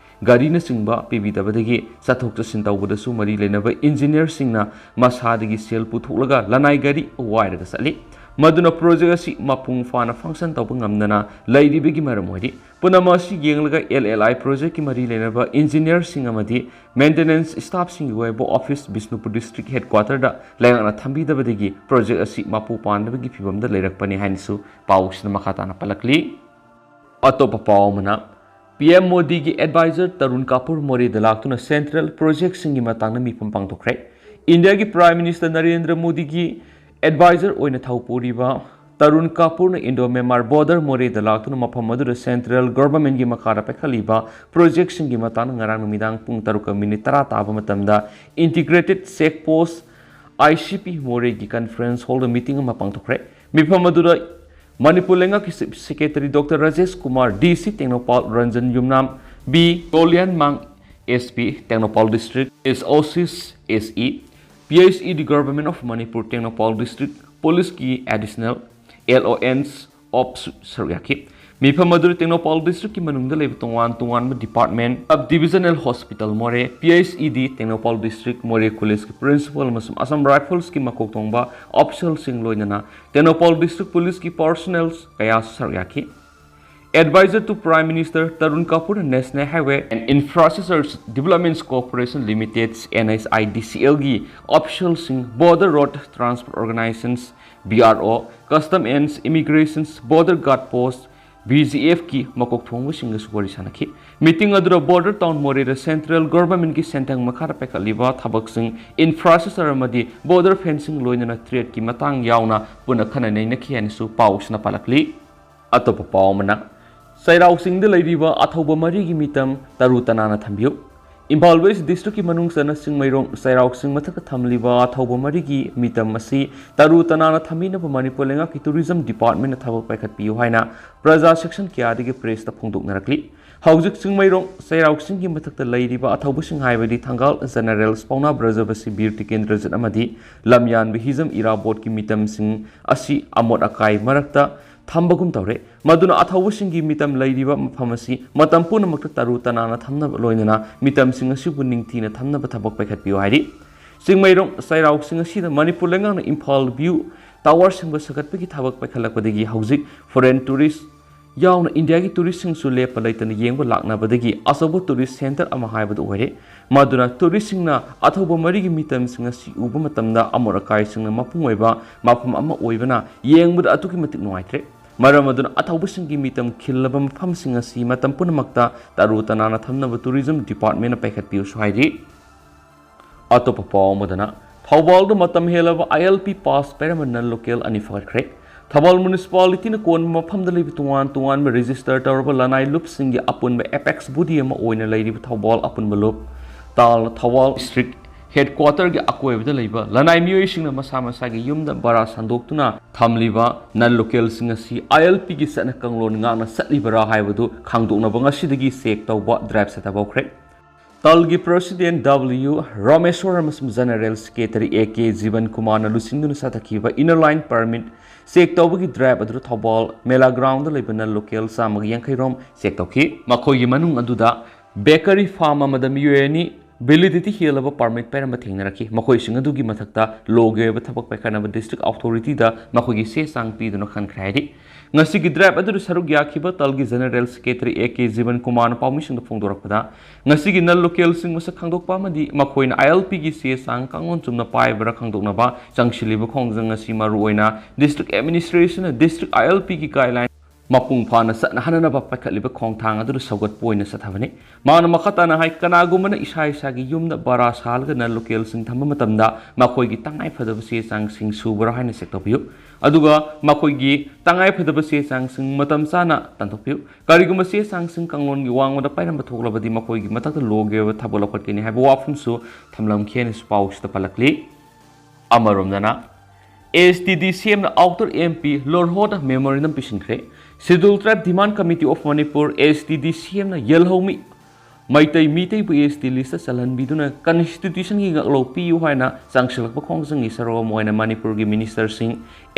ꯒꯥꯔꯤꯅꯆꯤꯡꯕ ꯄꯤꯕꯤꯗꯕꯗꯒꯤ ꯆꯠꯊꯣꯛ ꯆꯠꯁꯤꯟ ꯇꯧꯕꯗꯁꯨ ꯃꯔꯤ ꯂꯩꯅꯕ ꯏꯟꯖꯤꯅꯤꯌꯔꯁꯤꯡꯅ ꯃꯁꯥꯗꯒꯤ ꯁꯦꯜ ꯄꯨꯊꯣꯛꯂꯒ ꯂꯅꯥꯏ ꯒꯥꯔꯤ ꯋꯥꯏꯔꯒ ꯆꯠꯂꯤ꯫ ꯃꯗꯨꯅ ꯄ꯭ꯔꯣꯖꯦꯛ ꯑꯁꯤ ꯃꯄꯨꯡ ꯐꯥꯅ ꯐꯪꯁꯟ ꯇꯧꯕ ꯉꯝꯗꯅ ꯂꯩꯔꯤꯕꯒꯤ ꯃꯔꯝ ꯑꯣꯏꯔꯤ꯫ ꯄꯨꯝꯅꯃꯛ ꯑꯁꯤ ꯌꯦꯡꯂꯒ ꯑꯦꯜ ꯑꯦꯜ ꯑꯥꯏ ꯄ꯭ꯔꯣꯖꯦꯛꯀꯤ ꯃꯔꯤ ꯂꯩꯅꯕ ꯏꯟꯖꯤꯅꯤꯌꯔꯁꯤꯡ ꯑꯃꯗꯤ ꯃꯦꯟꯇꯦꯅꯦꯟꯁ ꯁ꯭ꯇꯥꯐꯁꯤꯡꯒꯤ ꯑꯣꯏꯕ ꯑꯣꯐꯤꯁ ꯕꯤꯁꯅꯨꯄꯨꯔ ꯗꯤꯁꯇ꯭ꯔꯤꯛ ꯍꯦꯗꯀ꯭ꯋꯥꯇꯔꯗ ꯂꯩꯉꯥꯛꯅ ꯊꯝꯕꯤꯗꯕꯗꯒꯤ ꯄ꯭ꯔꯣꯖꯦꯛ ꯑꯁꯤ ꯃꯄꯨ ꯄꯥꯟꯗꯕꯒꯤ ꯐꯤꯚꯝꯗ ꯂꯩꯔꯛꯄꯅꯤ ꯍꯥꯏꯅꯁꯨ ꯄꯥꯎꯁꯤꯅ ꯃꯈꯥ ꯇꯥꯅ ꯄꯜꯂꯛꯂꯤ꯫ ꯑꯇꯣꯞꯄ ꯄꯥꯎ ꯑꯃꯅ, ꯄꯤ ꯑꯦꯝ ꯃꯣꯗꯤꯒꯤ ꯑꯦꯗꯚꯥꯏꯖꯔ ꯇꯔꯨꯟ ꯀꯥꯄꯨꯔ ꯃꯣꯔꯦꯗ ꯂꯥꯛꯇꯨꯅ ꯁꯦꯟꯇ꯭ꯔꯦꯜ ꯄ꯭ꯔꯣꯖꯦꯛꯁꯤꯡꯒꯤ ꯃꯇꯥꯡꯗ ꯃꯤꯐꯝ ꯄꯥꯡꯊꯣꯛꯈ꯭ꯔꯦ꯫ ꯏꯟꯗꯤꯌꯥꯒꯤ ꯄ꯭ꯔꯥꯏꯝ ꯃꯤꯅꯤꯁꯇꯔ ꯅꯔꯦꯟꯗ꯭ꯔ ꯃꯣꯗꯤꯒꯤ ꯑꯦꯗꯚꯥꯏꯖꯔ ꯑꯣꯏꯅ ꯊꯧ ꯄꯨꯔꯤꯕ ꯇꯔꯨꯟ ꯀꯥꯄꯨꯔꯅ ꯏꯟꯗꯣ ꯃ꯭ꯌꯥꯟꯃꯥꯔ ꯕꯣꯔꯗꯔ ꯃꯣꯔꯦꯗ ꯂꯥꯛꯇꯨꯅ ꯃꯐꯝ ꯑꯗꯨꯗ ꯁꯦꯟꯇ꯭ꯔꯦꯜ ꯒꯚꯔꯟꯃꯦꯟꯠꯀꯤ ꯃꯈꯥꯗ ꯄꯥꯏꯈꯠꯂꯤꯕ ꯄ꯭ꯔꯣꯖꯦꯛꯁꯤꯡꯒꯤ ꯃꯇꯥꯡꯗ ꯉꯔꯥꯡ ꯅꯨꯃꯤꯗꯥꯡ ꯄꯨꯡ ꯇꯔꯨꯛꯀ ꯃꯤꯅꯤꯠ ꯇꯔꯥ ꯇꯥꯕ ꯃꯇꯝꯗ integrated check post, I C ꯄꯤ, ꯃꯣꯔꯦꯒꯤ ꯀꯟꯐ꯭ꯔꯦꯟꯁ ꯍꯣꯜꯗ ꯃꯤꯇꯤꯡ ꯑꯃ ꯄꯥꯡꯊꯣꯛꯈ꯭ꯔꯦ꯫ ꯃꯤꯐꯝ ꯑꯗꯨꯗ ꯃꯅꯤꯄꯨꯔ ꯂꯩꯉꯥꯛꯀꯤ chief secretary doctor Rajesh Kumar, D C Tengnoupal, Ranjan Yumnam, B Koliyanmang, S P Tengnoupal district, S O ꯁꯤꯁ, S E, P H E D government of Manipur Tengnoupal district ꯄꯨꯂꯤꯁꯀꯤ ꯑꯦꯗꯤꯁꯅꯦꯜ ꯑꯦꯜ ꯑꯣ ꯑꯦꯟꯁ ꯑꯣꯐ ꯁꯔꯨꯛ ꯌꯥꯈꯤ꯫ ꯃꯤꯐꯝ ꯑꯗꯨꯗ ꯇꯦꯡꯅꯧꯄꯥꯜ ꯗꯤꯁꯇ꯭ꯔꯤꯛꯀꯤ ꯃꯅꯨꯡꯗ ꯂꯩꯕ ꯇꯣꯉꯥꯟ ꯇꯣꯉꯥꯟꯕ ꯗꯤꯄꯥꯔꯠꯃꯦꯟ, ꯁꯕ ꯗꯤꯕꯤꯖꯅꯦꯜ ꯍꯣꯁꯄꯤꯇꯥꯜ ꯃꯣꯔꯦ, ꯄꯤ ꯑꯩꯆ ꯏ ꯗꯤ, ꯇꯦꯡꯅꯧꯄꯥꯜ ꯗꯤꯁꯇ꯭ꯔꯤꯛ ꯃꯣꯔꯦ ꯀꯣꯂꯦꯖꯀꯤ ꯄ꯭ꯔꯤꯟꯁꯤꯄꯥꯜ ꯑꯃꯁꯨꯡ ꯑꯁꯥꯝ ꯔꯥꯏꯐꯜꯁꯀꯤ ꯃꯀꯣꯛ ꯊꯣꯡꯕ ꯑꯣꯐꯤꯁꯤꯌꯦꯜꯁꯤꯡ ꯂꯣꯏꯅꯅ ꯇꯦꯡꯅꯧꯄꯥꯜ ꯗꯤꯁꯇ꯭ꯔꯤꯛ ꯄꯨꯂꯤꯁꯀꯤ ꯄꯥꯔꯁꯣꯅꯦꯜ ꯀꯌꯥꯁꯨ ꯁꯔꯨꯛ ꯌꯥꯈꯤ꯫ Advisor to Prime Minister Tarun Kapoor, National Highway and Infrastructure Development Corporation Limited, N H I D C L ꯒꯤ ꯑꯣꯐꯤꯁꯤꯌꯦꯜꯁꯤꯡ, Border Road Transport Organizations, B R O, Custom and Immigrations, Border Guard Post, B G F ꯀꯤ ꯃꯀꯣꯛ ꯊꯣꯡꯕꯁꯤꯡꯒꯁꯨ ꯋꯥꯔꯤ ꯁꯥꯟꯅꯈꯤ꯫ Meeting ꯑꯗꯨꯗ border town ꯃꯣꯔꯦꯗ central ꯒꯚꯔꯟꯃꯦꯟꯠꯀꯤ ꯁꯦꯟꯊꯪ ꯃꯈꯥꯗ ꯄꯥꯏꯈꯠꯂꯤꯕ ꯊꯕꯛꯁꯤꯡ, infrastructure ꯑꯃꯗꯤ ꯕꯣꯔꯗꯔ ꯐꯦꯟꯁꯤꯡ ꯂꯣꯏꯅꯅ ꯊ꯭ꯔꯦꯠꯀꯤ ꯃꯇꯥꯡ ꯌꯥꯎꯅ ꯄꯨꯟꯅ ꯈꯟꯅ ꯅꯩꯅꯈꯤ ꯍꯥꯏꯅꯁꯨ ꯄꯥꯎꯁꯤꯅ ꯄꯥꯜꯂꯛꯂꯤ꯫ ꯑꯇꯣꯞꯄ ꯄꯥꯎ ꯑꯃꯅ, ꯆꯩꯔꯥꯎ ꯆꯤꯡꯗ ꯂꯩꯔꯤꯕ ꯑꯊꯧꯕ ꯃꯔꯤꯒꯤ ꯃꯤꯇꯝ ꯇꯔꯨ ꯇꯅꯥꯟꯅ ꯊꯝꯕꯤꯌꯨ꯫ ꯏꯝꯐꯥꯜ ꯋꯦꯁ ꯗꯤꯁꯇ꯭ꯔꯤꯛꯀꯤ ꯃꯅꯨꯡ ꯆꯟꯅ ꯆꯤꯡꯃꯩꯔꯣꯡ ꯆꯩꯔꯥꯎ ꯆꯤꯡ ꯃꯊꯛꯇ ꯊꯝꯂꯤꯕ ꯑꯊꯧꯕ ꯃꯔꯤꯒꯤ ꯃꯤꯇꯝ ꯑꯁꯤ ꯇꯔꯨ ꯇꯅꯥꯟꯅ ꯊꯝꯕꯤꯅꯕ ꯃꯅꯤꯄꯨꯔ ꯂꯩꯉꯥꯛꯀꯤ ꯇꯨꯔꯤꯖꯝ ꯗꯤꯄꯥꯔꯠꯃꯦꯟꯠꯅ ꯊꯕꯛ ꯄꯥꯏꯈꯠꯄꯤꯌꯨ ꯍꯥꯏꯅ ꯄ꯭ꯔꯖꯥ ꯁꯦꯛꯁꯟ ꯀꯌꯥꯗꯒꯤ ꯄ꯭ꯔꯦꯁꯇ ꯐꯣꯡꯗꯣꯛꯅꯔꯛꯂꯤ꯫ ꯍꯧꯖꯤꯛ ꯆꯤꯡꯃꯩꯔꯣꯡ ꯆꯩꯔꯥꯎ ꯆꯤꯡꯒꯤ ꯃꯊꯛꯇ ꯂꯩꯔꯤꯕ ꯑꯊꯧꯕꯁꯤꯡ ꯍꯥꯏꯕꯗꯤ ꯊꯪꯒꯥꯜ ꯖꯦꯅꯔꯦꯜꯁ ꯄꯥꯎꯅꯥ ꯕ꯭ꯔꯖꯕꯁꯤ ꯕꯤꯔ ꯇꯤꯀꯦꯟꯗ꯭ꯔꯖꯤꯠ ꯑꯃꯗꯤ ꯂꯝꯌꯥꯟꯕ ꯍꯤꯖꯝ ꯏꯔꯥꯕꯣꯠꯀꯤ ꯃꯤꯇꯝꯁꯤꯡ ꯑꯁꯤ ꯑꯃꯣꯠ ꯑꯀꯥꯏ ꯃꯔꯛꯇ ꯊꯝꯕꯒꯨꯝ ꯇꯧꯔꯦ꯫ ꯃꯗꯨꯅ ꯑꯊꯧꯕꯁꯤꯡꯒꯤ ꯃꯤꯇꯝ ꯂꯩꯔꯤꯕ ꯃꯐꯝ ꯑꯁꯤ ꯃꯇꯝ ꯄꯨꯝꯅꯃꯛꯇ ꯇꯔꯨ ꯇꯅꯥꯟꯅ ꯊꯝꯅꯕ ꯂꯣꯏꯅꯅ ꯃꯤꯇꯝꯁꯤꯡ ꯑꯁꯤꯕꯨ ꯅꯤꯡꯊꯤꯅ ꯊꯝꯅꯕ ꯊꯕꯛ ꯄꯥꯏꯈꯠꯄꯤꯌꯨ ꯍꯥꯏꯔꯤ꯫ ꯆꯤꯡꯃꯩꯔꯣꯡ ꯆꯩꯔꯥꯎ ꯆꯤꯡ ꯑꯁꯤꯗ ꯃꯅꯤꯄꯨꯔ ꯂꯩꯉꯥꯛꯅ ꯏꯝꯐꯥꯜ ꯚ꯭ꯌꯨ ꯇꯥꯋꯔ ꯁꯦꯝꯒꯠ ꯁꯥꯒꯠꯄꯒꯤ ꯊꯕꯛ ꯄꯥꯏꯈꯠꯂꯛꯄꯗꯒꯤ ꯍꯧꯖꯤꯛ ꯐꯣꯔꯦꯟ ꯇꯨꯔꯤꯁ ꯌꯥꯎꯅ ꯏꯟꯗꯤꯌꯥꯒꯤ ꯇꯨꯔꯤꯁꯁꯤꯡꯁꯨ ꯂꯦꯞꯄ ꯂꯩꯇꯅ ꯌꯦꯡꯕ ꯂꯥꯛꯅꯕꯗꯒꯤ ꯑꯆꯧꯕ ꯇꯨꯔꯤꯁ ꯁꯦꯟꯇꯔ ꯑꯃ ꯍꯥꯏꯕꯗꯨ ꯑꯣꯏꯔꯦ꯫ ꯃꯗꯨꯅ ꯇꯨꯔꯤꯁꯁꯤꯡꯅ ꯑꯊꯧꯕ ꯃꯔꯤꯒꯤ ꯃꯤꯇꯝꯁꯤꯡ ꯑꯁꯤ ꯎꯕ ꯃꯇꯝꯗ ꯑꯃꯣꯠ ꯑꯀꯥꯏꯁꯤꯡꯅ ꯃꯄꯨꯡ ꯑꯣꯏꯕ ꯃꯐꯝ ꯑꯃ ꯑꯣꯏꯕꯅ ꯌꯦꯡꯕꯗ ꯑꯗꯨꯛꯀꯤ ꯃꯇꯤꯛ ꯅꯨꯡꯉꯥꯏꯇ꯭ꯔꯦ꯫ ꯃꯔꯝ ꯑꯗꯨꯅ ꯑꯊꯧꯕꯁꯤꯡꯒꯤ ꯃꯤꯇꯝ ꯈꯤꯜꯂꯕ ꯃꯐꯝꯁꯤꯡ ꯑꯁꯤ ꯃꯇꯝ ꯄꯨꯝꯅꯃꯛꯇ ꯇꯔꯨ ꯇꯅꯥꯟꯅ ꯊꯝꯅꯕ ꯇꯨꯔꯤꯖꯝ ꯗꯤꯄꯥꯔꯠꯃꯦꯟꯠꯅ ꯄꯥꯏꯈꯠꯄꯤꯌꯨꯁꯨ ꯍꯥꯏꯔꯤ꯫ ꯑꯇꯣꯞꯄ ꯄꯥꯎ ꯑꯃꯗꯅ, ꯊꯧꯕꯥꯜꯗ ꯃꯇꯝ ꯍꯦꯜꯂꯕ ꯑꯥꯏ ꯑꯦꯜ ꯄꯤ ꯄꯥꯁ ꯄꯥꯏꯔꯝꯕ ꯅꯟ ꯂꯣꯀꯦꯜ ꯑꯅꯤ ꯐꯒꯠꯈ꯭ꯔꯦ꯫ ꯊꯧꯕꯥꯜ ꯃ꯭ꯌꯨꯅꯤꯁꯤꯄꯥꯂꯤꯇꯤꯅ ꯀꯣꯟꯕ ꯃꯐꯝꯗ ꯂꯩꯕ ꯇꯣꯉꯥꯟ ꯇꯣꯉꯥꯟꯕ ꯔꯦꯖꯤꯁꯇꯔ ꯇꯧꯔꯕ ꯂꯅꯥꯏ ꯂꯨꯞꯁꯤꯡꯒꯤ ꯑꯄꯨꯟꯕ ꯑꯦꯄꯦꯛꯁ ꯕꯣꯗꯤ ꯑꯃ ꯑꯣꯏꯅ ꯂꯩꯔꯤꯕ ꯊꯧꯕꯥꯜ ꯑꯄꯨꯟꯕ ꯂꯨꯞ, ꯇꯥꯜꯅ ꯊꯧꯕꯥꯜ ꯗꯤꯁꯇ꯭ꯔꯤꯛ ꯍꯦꯗꯀ꯭ꯋꯥꯇꯔꯒꯤ ꯑꯀꯣꯏꯕꯗ ꯂꯩꯕ ꯂꯅꯥꯏ ꯃꯤꯑꯣꯏꯁꯤꯡꯅ ꯃꯁꯥ ꯃꯁꯥꯒꯤ ꯌꯨꯝꯗ ꯕꯔꯥ ꯁꯟꯗꯣꯛꯇꯨꯅ ꯊꯝꯂꯤꯕ ꯅꯟ ꯂꯣꯀꯦꯜꯁꯤꯡ ꯑꯁꯤ ꯑꯥꯏ ꯑꯦꯜ ꯄꯤꯒꯤ ꯆꯠꯅ ꯀꯥꯡꯂꯣꯟ ꯉꯥꯛꯅ ꯆꯠꯂꯤꯕꯔꯥ ꯍꯥꯏꯕꯗꯨ ꯈꯪꯗꯣꯛꯅꯕ ꯉꯁꯤꯗꯒꯤ ꯆꯦꯛ ꯇꯧꯕ ꯗ꯭ꯔꯥꯏꯚ ꯆꯠꯊꯕ ꯍꯧꯈ꯭ꯔꯦ꯫ ꯇꯜꯒꯤ President W ꯔꯥꯃꯦꯁ꯭ꯋꯔ ꯑꯃꯁꯨꯡ General Secretary A K ꯖꯤꯕꯟ ꯀꯨꯃꯥꯔꯅ ꯂꯨꯆꯤꯡꯗꯨꯅ ꯆꯠꯊꯈꯤꯕ Inner Line Permit check ꯇꯧꯕꯒꯤ drive ꯑꯗꯨꯗ ꯊꯧꯕꯥꯜ ꯃꯦꯂꯥ ground ꯗ ꯂꯩꯕ non local ꯆꯥꯝꯃꯒ ꯌꯥꯡꯈꯩ ꯔꯣꯝ check ꯇꯧꯈꯤ꯫ ꯃꯈꯣꯏꯒꯤ ꯃꯅꯨꯡ ꯑꯗꯨꯗ bakery farm ꯑꯃꯗ ꯃꯤꯑꯣꯏ ꯑꯅꯤ validity ꯍꯦꯜꯂꯕ permit ꯄꯥꯏꯔꯝꯕ ꯊꯦꯡꯅꯔꯛꯈꯤ꯫ ꯃꯈꯣꯏꯁꯤꯡ ꯑꯗꯨꯒꯤ ꯃꯊꯛꯇ ꯂꯣꯒꯤ ꯑꯣꯏꯕ ꯊꯕꯛ ꯄꯥꯏꯈꯠꯅꯕ district authority ꯗ ꯃꯈꯣꯏꯒꯤ ꯆꯦ ꯆꯥꯡ ꯄꯤꯗꯨꯅ ꯈꯟꯈ꯭ꯔꯦ ꯍꯥꯏꯔꯤ꯫ ꯉꯁꯤꯒꯤ drive ꯑꯗꯨꯗ ꯁꯔꯨꯛ ꯌꯥꯈꯤꯕ ꯇꯜꯒꯤ General Secretary A K ꯖꯤꯕꯟ ꯀꯨꯃꯥꯔꯅ ꯄꯥꯎꯃꯤꯁꯤꯡꯗ ꯐꯣꯡꯗꯣꯔꯛꯄꯗ, ꯉꯁꯤꯒꯤ non local ꯁꯤꯡ ꯃꯁꯛ ꯈꯪꯗꯣꯛꯄ ꯑꯃꯗꯤ ꯃꯈꯣꯏꯅ I L P ꯒꯤ ꯆꯦ ꯆꯥꯡ ꯀꯥꯡꯂꯣꯟ ꯆꯨꯝꯅ ꯄꯥꯏꯕ꯭ꯔꯥ ꯈꯪꯗꯣꯛꯅꯕ ꯆꯪꯁꯤꯜꯂꯤꯕ ꯈꯣꯡꯖꯪ ꯑꯁꯤ ꯃꯔꯨꯑꯣꯏꯅ district administration ꯅ district I L P ꯒꯤ guideline ꯃꯄꯨꯡ ꯐꯥꯅ ꯆꯠꯅꯍꯟꯅꯕ ꯄꯥꯏꯈꯠꯂꯤꯕ ꯈꯣꯡꯊꯥꯡ ꯑꯗꯨꯗ ꯁꯧꯒꯠꯄ ꯑꯣꯏꯅ ꯆꯠꯊꯕꯅꯤ꯫ ꯃꯍꯥꯛꯅ ꯃꯈꯥ ꯇꯥꯅ ꯍꯥꯏ, ꯀꯅꯥꯒꯨꯝꯕꯅ ꯏꯁꯥ ꯏꯁꯥꯒꯤ ꯌꯨꯝꯗ ꯚꯔꯥ ꯁꯥꯍꯜꯂꯒ non local ꯁꯤꯡ ꯊꯝꯕ ꯃꯇꯝꯗ ꯃꯈꯣꯏꯒꯤ ꯇꯉꯥꯏꯐꯗꯕ ꯆꯦ ꯆꯥꯡꯁꯤꯡ ꯁꯨꯕ꯭ꯔꯥ ꯍꯥꯏꯅ check ꯇꯧꯕꯤꯌꯨ꯫ ꯑꯗꯨꯒ ꯃꯈꯣꯏꯒꯤ ꯇꯉꯥꯏꯐꯗꯕ ꯆꯦ ꯆꯥꯡꯁꯤꯡ ꯃꯇꯝ ꯆꯥꯅ ꯇꯥꯟꯊꯣꯛꯄꯤꯌꯨ꯫ ꯀꯔꯤꯒꯨꯝꯕ ꯆꯦ ꯆꯥꯡꯁꯤꯡ ꯀꯥꯡꯂꯣꯟꯒꯤ ꯋꯥꯡꯃꯗ ꯄꯥꯏꯔꯝꯕ ꯊꯣꯛꯂꯕꯗꯤ ꯃꯈꯣꯏꯒꯤ ꯃꯊꯛꯇ ꯂꯣꯒꯤ ꯑꯣꯏꯕ ꯊꯕꯛ ꯂꯧꯈꯠꯀꯅꯤ ꯍꯥꯏꯕ ꯋꯥꯐꯝꯁꯨ ꯊꯝꯂꯝꯈꯤ ꯍꯥꯏꯅꯁꯨ ꯄꯥꯎꯁꯤꯗ ꯄꯜꯂꯛꯂꯤ꯫ ꯑꯃꯔꯣꯝꯗꯅ, A S T D C M ꯅ Outer M P ꯂꯣꯔꯍꯣꯗ memorandum ꯄꯤꯁꯤꯟꯈ꯭ꯔꯦ꯫ Scheduled Tribe Demand Committee of Manipur, A S T D C M ꯅ ꯌꯦꯜꯍꯧꯃꯤ ꯃꯩꯇꯩ ꯃꯤꯇꯩꯕꯨ S T list ꯇ ꯆꯜꯍꯟꯕꯤꯗꯨꯅ constitution ꯒꯤ ꯉꯥꯛꯂꯧ ꯄꯤꯌꯨ ꯍꯥꯏꯅ ꯆꯪꯁꯤꯜꯂꯛꯄ ꯈꯣꯡꯖꯪꯒꯤ ꯁꯔꯨꯛ ꯑꯃ ꯑꯣꯏꯅ ꯃꯅꯤꯄꯨꯔꯒꯤ minister ꯁꯤꯡ,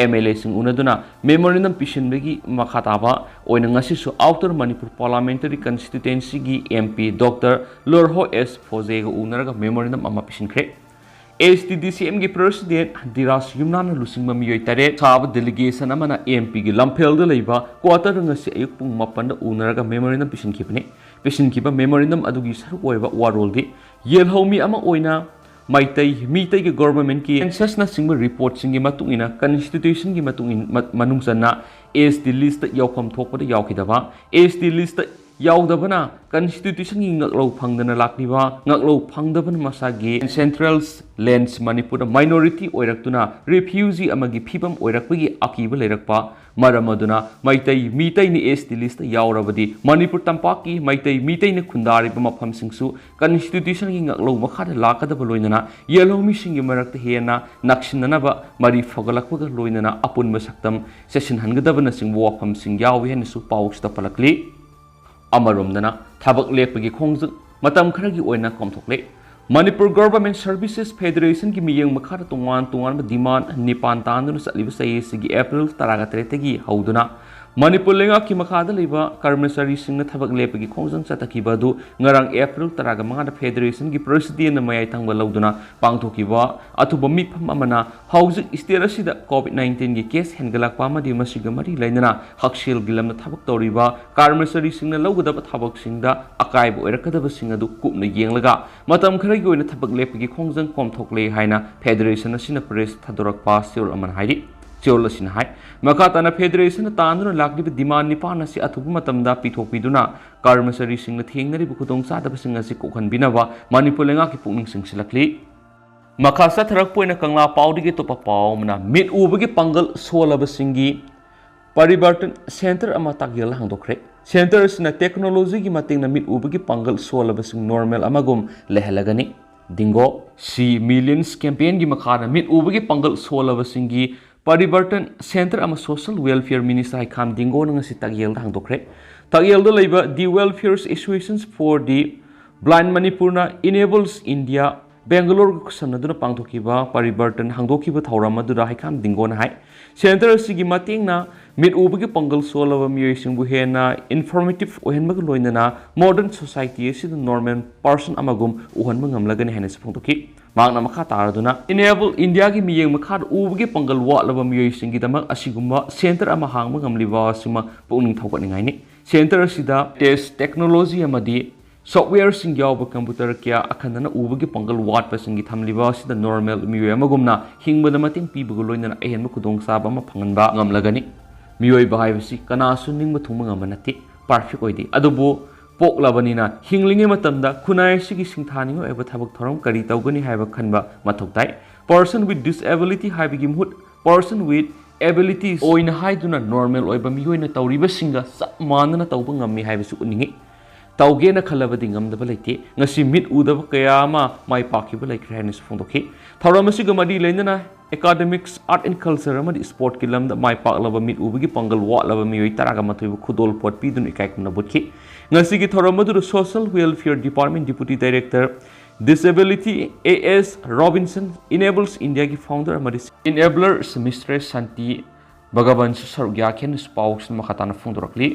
M L A ꯁꯤꯡ ꯎꯅꯗꯨꯅ memorandum ꯄꯤꯁꯤꯟꯕꯒꯤ ꯃꯈꯥ ꯇꯥꯕ ꯑꯣꯏꯅ ꯉꯁꯤꯁꯨ Outer Manipur Parliamentary Constituency ꯒꯤ M P Doctor ꯂꯣꯔꯍꯣ S ꯐꯣꯖꯦꯒ ꯎꯅꯔꯒ memorandum ꯑꯃ ꯄꯤꯁꯤꯟꯈ꯭ꯔꯦ꯫ S T D C M ꯒꯤ President ꯙꯤꯔꯥꯖ ꯌꯨꯝꯅꯥꯝꯅ ꯂꯨꯆꯤꯡꯕ ꯃꯤꯑꯣꯏ ꯇꯔꯦꯠ ꯁꯥꯕ delegation ꯑꯃꯅ M P ꯒꯤ ꯂꯝꯐꯦꯜꯗ ꯂꯩꯕ quarter ꯗ ꯉꯁꯤ ꯑꯌꯨꯛ ꯄꯨꯡ ꯃꯥꯄꯟꯗ ꯎꯅꯔꯒ memorandum ꯄꯤꯁꯤꯟꯈꯤꯕꯅꯤ꯫ ꯄꯤꯁꯤꯟꯈꯤꯕ memorandum ꯑꯗꯨꯒꯤ ꯁꯔꯨꯛ ꯑꯣꯏꯕ ꯋꯥꯔꯣꯜꯗꯤ ꯌꯦꯜꯍꯧꯃꯤ ꯑꯃ ꯑꯣꯏꯅ ꯃꯩꯇꯩ, ꯃꯤꯇꯩꯒꯤ government ꯀꯤ census ꯅꯆꯤꯡꯕ report ꯁꯤꯡꯒꯤ ꯃꯇꯨꯡ ꯏꯟꯅ constitution ꯒꯤ ꯃꯇꯨꯡ ꯏꯟ-, ꯃ-, ꯃꯅꯨꯡ ꯆꯟꯅ S T list ꯇ ꯌꯥꯎꯐꯝ ꯊꯣꯛꯄꯗ ꯌꯥꯎꯈꯤꯗꯕ, S T list ꯇ ꯌꯥꯎꯗꯕꯅ constitution ꯒꯤ ꯉꯥꯛꯂꯧ ꯐꯪꯗꯅ ꯂꯥꯛꯂꯤꯕ, ꯉꯥꯛꯂꯧ ꯐꯪꯗꯕꯅ ꯃꯁꯥꯒꯤ ancestral lands ꯃꯅꯤꯄꯨꯔꯗ minority ꯑꯣꯏꯔꯛꯇꯨꯅ refugee ꯑꯃꯒꯤ ꯐꯤꯕꯝ ꯑꯣꯏꯔꯛꯄꯒꯤ ꯑꯀꯤꯕ ꯂꯩꯔꯛꯄ ꯃꯔꯝ ꯑꯗꯨꯅ ꯃꯩꯇꯩ ꯃꯤꯇꯩꯅ S T list ꯇ ꯌꯥꯎꯔꯕꯗꯤ ꯃꯅꯤꯄꯨꯔ ꯇꯝꯄꯥꯛꯀꯤ ꯃꯩꯇꯩ ꯃꯤꯇꯩꯅ ꯈꯨꯟꯗꯥꯔꯤꯕ ꯃꯐꯝꯁꯤꯡꯁꯨ constitution ꯒꯤ ꯉꯥꯛꯂꯧ ꯃꯈꯥꯗ ꯂꯥꯛꯀꯗꯕ ꯂꯣꯏꯅꯅ ꯌꯦꯜꯍꯧꯃꯤꯁꯤꯡꯒꯤ ꯃꯔꯛꯇ ꯍꯦꯟꯅ ꯅꯛꯁꯤꯟꯅꯅꯕ ꯃꯔꯤ ꯐꯒꯠꯂꯛꯄꯒ ꯂꯣꯏꯅꯅ ꯑꯄꯨꯟꯕ ꯁꯛꯇꯝ ꯆꯦꯠꯁꯤꯟꯍꯟꯒꯗꯕꯅꯆꯤꯡꯕ ꯋꯥꯐꯝꯁꯤꯡ ꯌꯥꯎꯏ ꯍꯥꯏꯅꯁꯨ ꯄꯥꯎꯁꯤꯗ ꯄꯜꯂꯛꯂꯤ꯫ ꯑꯃꯔꯣꯝꯗꯅ ꯊꯕꯛ ꯂꯦꯞꯄꯒꯤ ꯈꯣꯡꯖꯪ ꯃꯇꯝ ꯈꯔꯒꯤ ꯑꯣꯏꯅ ꯀꯣꯝꯊꯣꯛꯂꯦ꯫ ꯃꯅꯤꯄꯨꯔ ꯒꯚꯔꯟꯃꯦꯟꯠ ꯁꯔꯚꯤꯁꯦꯁ ꯐꯦꯗꯔꯦꯁꯟꯒꯤ ꯃꯤꯠꯌꯦꯡ ꯃꯈꯥꯗ ꯇꯣꯉꯥꯟ ꯇꯣꯉꯥꯟꯕ ꯗꯤꯃꯥꯟ ꯅꯤꯄꯥꯟ ꯇꯥꯟꯗꯨꯅ ꯆꯠꯂꯤꯕ ꯆꯍꯤ ꯑꯁꯤꯒꯤ ꯑꯦꯄ꯭ꯔꯤꯜ ꯇꯔꯥꯒ ꯇꯔꯦꯠꯇꯒꯤ ꯍꯧꯗꯨꯅ ꯃꯅꯤꯄꯨꯔ ꯂꯩꯉꯥꯛꯀꯤ ꯃꯈꯥꯗ ꯂꯩꯕ ꯀꯔꯃꯆꯥꯔꯤꯁꯤꯡꯅ ꯊꯕꯛ ꯂꯦꯞꯄꯒꯤ ꯈꯣꯡꯖꯪ ꯆꯠꯊꯈꯤꯕ ꯑꯗꯨ ꯉꯔꯥꯡ ꯑꯦꯄ꯭ꯔꯤꯜ ꯇꯔꯥꯒ ꯃꯉꯥꯗ ꯐꯦꯗꯔꯦꯁꯟꯒꯤ ꯄ꯭ꯔꯦꯁꯤꯗꯦꯟꯠꯅ ꯃꯌꯥꯏ ꯊꯪꯕ ꯂꯧꯗꯨꯅ ꯄꯥꯡꯊꯣꯛꯈꯤꯕ ꯑꯊꯨꯕ ꯃꯤꯐꯝ ꯑꯃꯅ ꯍꯧꯖꯤꯛ ꯁ꯭ꯇꯦꯠ ꯑꯁꯤꯗ ꯀꯣꯚꯤꯗ ꯅꯥꯏꯟꯇꯤꯟꯒꯤ ꯀꯦꯁ ꯍꯦꯟꯒꯠꯂꯛꯄ ꯑꯃꯗꯤ ꯃꯁꯤꯒ ꯃꯔꯤ ꯂꯩꯅꯅ ꯍꯛꯁꯦꯜꯒꯤ ꯂꯝꯗ ꯊꯕꯛ ꯇꯧꯔꯤꯕ ꯀꯔꯃꯆꯥꯔꯤꯁꯤꯡꯅ ꯂꯧꯒꯗꯕ ꯊꯕꯛꯁꯤꯡꯗ ꯑꯀꯥꯏꯕ ꯑꯣꯏꯔꯛꯀꯗꯕꯁꯤꯡ ꯑꯗꯨ ꯀꯨꯞꯅ ꯌꯦꯡꯂꯒ ꯃꯇꯝ ꯈꯔꯒꯤ ꯑꯣꯏꯅ ꯊꯕꯛ ꯂꯦꯞꯄꯒꯤ ꯈꯣꯡꯖꯪ ꯀꯣꯝꯊꯣꯛꯂꯦ ꯍꯥꯏꯅ ꯐꯦꯗꯔꯦꯁꯟ ꯑꯁꯤꯅ ꯄ꯭ꯔꯦꯁ ꯊꯥꯗꯣꯔꯛꯄ ꯆꯦꯔꯣꯜ ꯑꯃꯅ ꯍꯥꯏꯔꯤ꯫ ꯆꯦꯔꯣꯜ ꯑꯁꯤꯅ ꯍꯥꯏ, ꯃꯈꯥ ꯇꯥꯅ ꯐꯦꯗꯔꯦꯁꯟꯅ ꯇꯥꯟꯗꯨꯅ ꯂꯥꯛꯂꯤꯕ ꯗꯤꯃꯥꯟ ꯅꯤꯄꯥꯟ ꯑꯁꯤ ꯑꯊꯨꯕ ꯃꯇꯝꯗ ꯄꯤꯊꯣꯛꯄꯤꯗꯨꯅ ꯀꯔꯃꯆꯥꯔꯤꯁꯤꯡꯅ ꯊꯦꯡꯅꯔꯤꯕ ꯈꯨꯗꯣꯡꯆꯥꯗꯕꯁꯤꯡ ꯑꯁꯤ ꯀꯣꯛꯍꯟꯕꯤꯅꯕ ꯃꯅꯤꯄꯨꯔ ꯂꯩꯉꯥꯛꯀꯤ ꯄꯨꯛꯅꯤꯡ ꯆꯤꯡꯁꯤꯜꯂꯛꯂꯤ꯫ ꯃꯈꯥ ꯆꯠꯊꯔꯛꯄ ꯑꯣꯏꯅ ꯀꯪꯂꯥ ꯄꯥꯎꯗꯒꯤ ꯑꯇꯣꯞꯄ ꯄꯥꯎ ꯑꯃꯅ, ꯃꯤꯠ ꯎꯕꯒꯤ ꯄꯥꯡꯒꯜ ꯁꯣꯜꯂꯕꯁꯤꯡꯒꯤ ꯄꯔꯤꯕꯔꯇꯟ ꯁꯦꯟꯇꯔ ꯑꯃ ꯇꯥꯛꯌꯦꯜꯗ ꯍꯥꯡꯗꯣꯛꯈ꯭ꯔꯦ꯫ ꯁꯦꯟꯇꯔ ꯑꯁꯤꯅ ꯇꯦꯛꯅꯣꯂꯣꯖꯤꯒꯤ ꯃꯇꯦꯡꯅ ꯃꯤꯠ ꯎꯕꯒꯤ ꯄꯥꯡꯒꯜ ꯁꯣꯜꯂꯕꯁꯤꯡ ꯅꯣꯔꯃꯦꯜ ꯑꯃꯒꯨꯝ ꯂꯩꯍꯜꯂꯒꯅꯤ꯫ ꯗꯤꯡꯒꯣ ꯁꯤ ꯃꯤꯂꯤꯌꯟꯁ ꯀꯦꯝꯄꯦꯟꯒꯤ ꯃꯈꯥꯗ ꯃꯤꯠ ꯎꯕꯒꯤ ꯄꯥꯡꯒꯜ ꯁꯣꯜꯂꯕꯁꯤꯡꯒꯤ ꯄꯔꯤꯕꯔꯇꯟ ꯁꯦꯟꯇꯔ ꯑꯃ ꯁꯣꯁꯦꯜ ꯋꯦꯜꯐꯤꯌꯔ ꯃꯤꯅꯤꯁꯇꯔ ꯍꯩꯈꯥꯝ ꯗꯤꯡꯒꯣꯅ ꯉꯁꯤ ꯇꯥꯛꯌꯦꯜꯗ ꯍꯥꯡꯗꯣꯛꯈ꯭ꯔꯦ꯫ ꯇꯥꯛꯌꯦꯜꯗ ꯂꯩꯕ The Welfare Association for the Blind Manipurꯅ Enables India ꯕꯦꯡꯒꯂꯣꯔꯒ ꯈꯨꯠꯁꯝꯅꯗꯨꯅ ꯄꯥꯡꯊꯣꯛꯈꯤꯕ ꯄꯔꯤꯕꯔꯇꯟ ꯍꯥꯡꯗꯣꯛꯈꯤꯕ ꯊꯧꯔꯝ ꯑꯗꯨꯗ ꯍꯩꯈꯥꯝ ꯗꯤꯡꯒꯣꯅ ꯍꯥꯏ, ꯁꯦꯟꯇꯔ ꯑꯁꯤꯒꯤ ꯃꯇꯦꯡꯅ ꯃꯤꯠ ꯎꯕꯒꯤ ꯄꯥꯡꯒꯜ ꯁꯣꯜꯂꯕ ꯃꯤꯑꯣꯏꯁꯤꯡꯕꯨ ꯍꯦꯟꯅ ꯏꯟꯐꯣꯔꯃꯦꯇꯤꯚ ꯑꯣꯏꯍꯟꯕꯒ ꯂꯣꯏꯅꯅ ꯃꯣꯗꯔꯟ ꯁꯣꯁꯥꯏꯇꯤ ꯑꯁꯤꯗ ꯅꯣꯔꯃꯦꯜ ꯄꯔꯁꯟ ꯑꯃꯒꯨꯝ ꯎꯍꯟꯕ ꯉꯝꯂꯒꯅꯤ ꯍꯥꯏꯅꯁꯨ ꯐꯣꯡꯗꯣꯛꯈꯤ꯫ ꯃꯍꯥꯛꯅ ꯃꯈꯥ ꯇꯥꯔꯗꯨꯅ, Enable Indiaꯒꯤ ꯃꯤꯠꯌꯦꯡ ꯃꯈꯥꯗ ꯎꯕꯒꯤ ꯄꯥꯡꯒꯜ ꯋꯥꯠꯂꯕ ꯃꯤꯑꯣꯏꯁꯤꯡꯒꯤꯗꯃꯛ ꯑꯁꯤꯒꯨꯝꯕ ꯁꯦꯟꯇꯔ ꯑꯃ ꯍꯥꯡꯕ ꯉꯝꯂꯤꯕ ꯑꯁꯤꯃ ꯄꯨꯛꯅꯤꯡ ꯊꯧꯒꯠꯅꯤꯡꯉꯥꯏꯅꯤ꯫ ꯁꯦꯟꯇꯔ ꯑꯁꯤꯗ ꯇꯦꯁ ꯇꯦꯛꯅꯣꯂꯣꯖꯤ ꯑꯃꯗꯤ ꯁꯣꯐꯋꯦꯌꯔꯁꯤꯡ ꯌꯥꯎꯕ ꯀꯝꯄ꯭ꯌꯨꯇꯔ ꯀꯌꯥ ꯑꯈꯟꯅꯅ ꯎꯕꯒꯤ ꯄꯥꯡꯒꯜ ꯋꯥꯠꯄꯁꯤꯡꯒꯤ ꯊꯝꯂꯤꯕ ꯑꯁꯤꯗ ꯅꯣꯔꯃꯦꯜ ꯃꯤꯑꯣꯏ ꯑꯃꯒꯨꯝꯅ ꯍꯤꯡꯕꯗ ꯃꯇꯦꯡ ꯄꯤꯕꯒ ꯂꯣꯏꯅꯅ ꯑꯍꯦꯟꯕ ꯈꯨꯗꯣꯡꯆꯥꯕ ꯑꯃ ꯐꯪꯍꯟꯕ ꯉꯝꯂꯒꯅꯤ꯫ ꯃꯤꯑꯣꯏꯕ ꯍꯥꯏꯕꯁꯤ ꯀꯅꯥꯁꯨ ꯅꯤꯡꯕ ꯊꯨꯡꯕ ꯉꯝꯕ ꯅꯠꯇꯦ, ꯄꯔꯐꯦꯛ ꯑꯣꯏꯗꯦ꯫ ꯑꯗꯨꯕꯨ ꯄꯣꯛꯂꯕꯅꯤꯅ ꯍꯤꯡꯂꯤꯉꯩ ꯃꯇꯝꯗ ꯈꯨꯟꯅꯥꯏ ꯑꯁꯤꯒꯤ ꯁꯤꯡꯊꯥꯅꯤꯡꯉꯥꯏ ꯑꯣꯏꯕ ꯊꯕꯛ ꯊꯧꯔꯝ ꯀꯔꯤ ꯇꯧꯒꯅꯤ ꯍꯥꯏꯕ ꯈꯟꯕ ꯃꯊꯧ ꯇꯥꯏ꯫ Person with disability ꯍꯥꯏꯕꯒꯤ ꯃꯍꯨꯠ person with abilities ꯑꯣꯏꯅ ꯍꯥꯏꯗꯨꯅ ꯅꯣꯔꯃꯦꯜ ꯑꯣꯏꯕ ꯃꯤꯑꯣꯏꯅ ꯇꯧꯔꯤꯕꯁꯤꯡꯒ ꯆꯞ ꯃꯥꯟꯅꯅ ꯇꯧꯕ ꯉꯝꯃꯤ ꯍꯥꯏꯕꯁꯨ ꯎꯠꯅꯤꯡꯏ꯫ ꯇꯧꯒꯦꯅ ꯈꯜꯂꯕꯗꯤ ꯉꯝꯗꯕ ꯂꯩꯇꯦ꯫ ꯉꯁꯤ ꯃꯤꯠ ꯎꯗꯕ ꯀꯌꯥ ꯑꯃ ꯃꯥꯏ ꯄꯥꯛꯈꯤꯕ ꯂꯩꯈ꯭ꯔꯦ ꯍꯥꯏꯅꯁꯨ ꯐꯣꯡꯗꯣꯛꯈꯤ꯫ ꯊꯧꯔꯝ ꯑꯁꯤꯒ ꯃꯔꯤ ꯂꯩꯅꯅ academics, art and culture ꯑꯃꯗꯤ sportꯀꯤ ꯂꯝꯗ ꯃꯥꯏ ꯄꯥꯛꯂꯕ ꯃꯤꯠ ꯎꯕꯒꯤ ꯄꯥꯡꯒꯜ ꯋꯥꯠꯂꯕ ꯃꯤꯑꯣꯏ ꯇꯔꯥꯒ ꯃꯥꯊꯣꯏꯕꯨ ꯈꯨꯗꯣꯜꯄꯣꯠ ꯄꯤꯗꯨꯅ ꯏꯀꯥꯏ ꯈꯨꯝꯅꯕ ꯎꯠꯈꯤ꯫ ꯉꯁꯤꯒꯤ ꯊꯧꯔꯝ ꯑꯗꯨꯗ Social Welfare Department Deputy Director Disability A S Robinson, Enables India ꯒꯤ founder ꯑꯃꯗꯤ Enablers Mistress ꯁꯥꯟꯇꯤ ꯚꯒꯕꯟꯁꯨ ꯁꯔꯨꯛ ꯌꯥꯈꯤ ꯍꯥꯏꯅꯁꯨ ꯄꯥꯎꯁꯤꯡ ꯃꯈꯥ ꯇꯥꯅ ꯐꯣꯡꯗꯣꯔꯛꯂꯤ꯫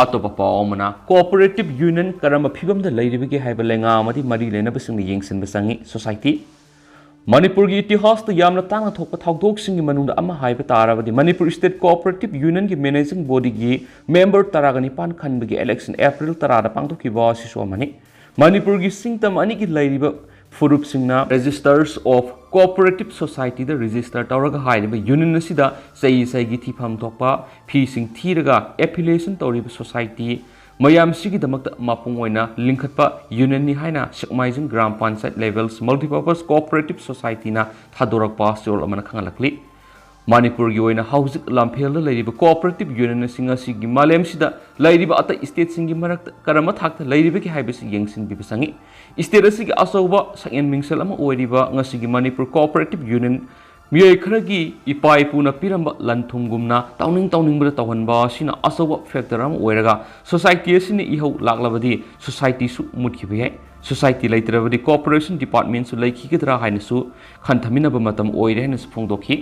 ꯑꯇꯣꯞꯄ ꯄꯥꯎ ꯑꯃꯅ, cooperative union ꯀꯔꯝꯕ ꯐꯤꯕꯝꯗ ꯂꯩꯔꯤꯕꯒꯦ ꯍꯥꯏꯕ ꯂꯩꯉꯥꯛ ꯑꯃꯗꯤ ꯃꯔꯤ ꯂꯩꯅꯕꯁꯤꯡꯅ ꯌꯦꯡꯁꯤꯟꯕ ꯆꯪꯏ꯫ Society꯫ ꯃꯅꯤꯄꯨꯔꯒꯤ ꯏꯇꯤꯍꯥꯁꯇ ꯌꯥꯝꯅ ꯇꯥꯡꯅ ꯊꯣꯛꯄ ꯊꯧꯗꯣꯛꯁꯤꯡꯒꯤ ꯃꯅꯨꯡꯗ ꯑꯃ ꯍꯥꯏꯕ ꯇꯥꯔꯕꯗꯤ, Manipur State Cooperative Unionꯒꯤ Managing Bodyꯒꯤ member ꯇꯔꯥꯒ ꯅꯤꯄꯥꯟ ꯈꯟꯕꯒꯤ election April ꯇꯔꯥꯗ ꯄꯥꯡꯊꯣꯛꯈꯤꯕ ꯑꯁꯤꯁꯨ ꯑꯃꯅꯤ꯫ ꯃꯅꯤꯄꯨꯔꯒꯤ ꯁꯤꯡꯇꯝ ꯑꯅꯤꯒꯤ ꯂꯩꯔꯤꯕ ꯐꯨꯔꯨꯞꯁꯤꯡꯅ Registers of Cooperative Societyꯗ register ꯇꯧꯔꯒ ꯍꯥꯏꯔꯤꯕ union ꯑꯁꯤꯗ ꯆꯍꯤ ꯆꯍꯤꯒꯤ ꯊꯤꯐꯝ ꯊꯣꯛꯄ ꯐꯤꯁꯤꯡ ꯊꯤꯔꯒ affiliation ꯇꯧꯔꯤꯕ society ꯃꯌꯥꯝꯁꯤꯒꯤꯗꯃꯛꯇ ꯃꯄꯨꯡ ꯑꯣꯏꯅ ꯂꯤꯡꯈꯠꯄ unionꯅꯤ ꯍꯥꯏꯅ Sekmaijin gram panchayat levels Multipurpose Cooperative Societyꯅ ꯊꯥꯗꯣꯔꯛꯄ ꯆꯦꯔꯣꯜ ꯑꯃꯅ ꯈꯪꯍꯜꯂꯛꯂꯤ꯫ ꯃꯅꯤꯄꯨꯔꯒꯤ ꯑꯣꯏꯅ ꯍꯧꯖꯤꯛ ꯂꯝꯐꯦꯜꯗ ꯂꯩꯔꯤꯕ cooperative unionꯁꯤꯡ ꯑꯁꯤꯒꯤ ꯃꯥꯂꯦꯝꯁꯤꯗ ꯂꯩꯔꯤꯕ ꯑꯇꯩ stateꯁꯤꯡꯒꯤ ꯃꯔꯛꯇ ꯀꯔꯝꯕ ꯊꯥꯛꯇ ꯂꯩꯔꯤꯕꯒꯦ ꯍꯥꯏꯕꯁꯤ ꯌꯦꯡꯁꯤꯟꯕꯤꯕ ꯆꯪꯏ꯫ State ꯑꯁꯤꯒꯤ ꯑꯆꯧꯕ ꯁꯛꯌꯦꯟ ꯃꯤꯡꯁꯦꯜ ꯑꯃ ꯑꯣꯏꯔꯤꯕ ꯉꯁꯤꯒꯤ ꯃꯅꯤꯄꯨꯔ Cooperative Union ꯃꯤꯑꯣꯏ ꯈꯔꯒꯤ ꯏꯄꯥ ꯏꯄꯨꯅ ꯄꯤꯔꯝꯕ ꯂꯟ ꯊꯨꯝꯒꯨꯝꯅ ꯇꯧꯅꯤꯡ ꯇꯧꯅꯤꯡꯕꯗ ꯇꯧꯍꯟꯕ ꯑꯁꯤꯅ ꯑꯆꯧꯕ factor ꯑꯃ ꯑꯣꯏꯔꯒ society ꯑꯁꯤꯅ ꯏꯍꯧ ꯂꯥꯛꯂꯕꯗꯤ societyꯁꯨ ꯃꯨꯠꯈꯤꯕ ꯌꯥꯏ꯫ Society ꯂꯩꯇ꯭ꯔꯕꯗꯤ cooperation departmentꯁꯨ ꯂꯩꯈꯤꯒꯗ꯭ꯔꯥ ꯍꯥꯏꯅꯁꯨ ꯈꯟꯊꯃꯤꯟꯅꯕ ꯃꯇꯝ ꯑꯣꯏꯔꯦ ꯍꯥꯏꯅꯁꯨ ꯐꯣꯡꯗꯣꯛꯈꯤ꯫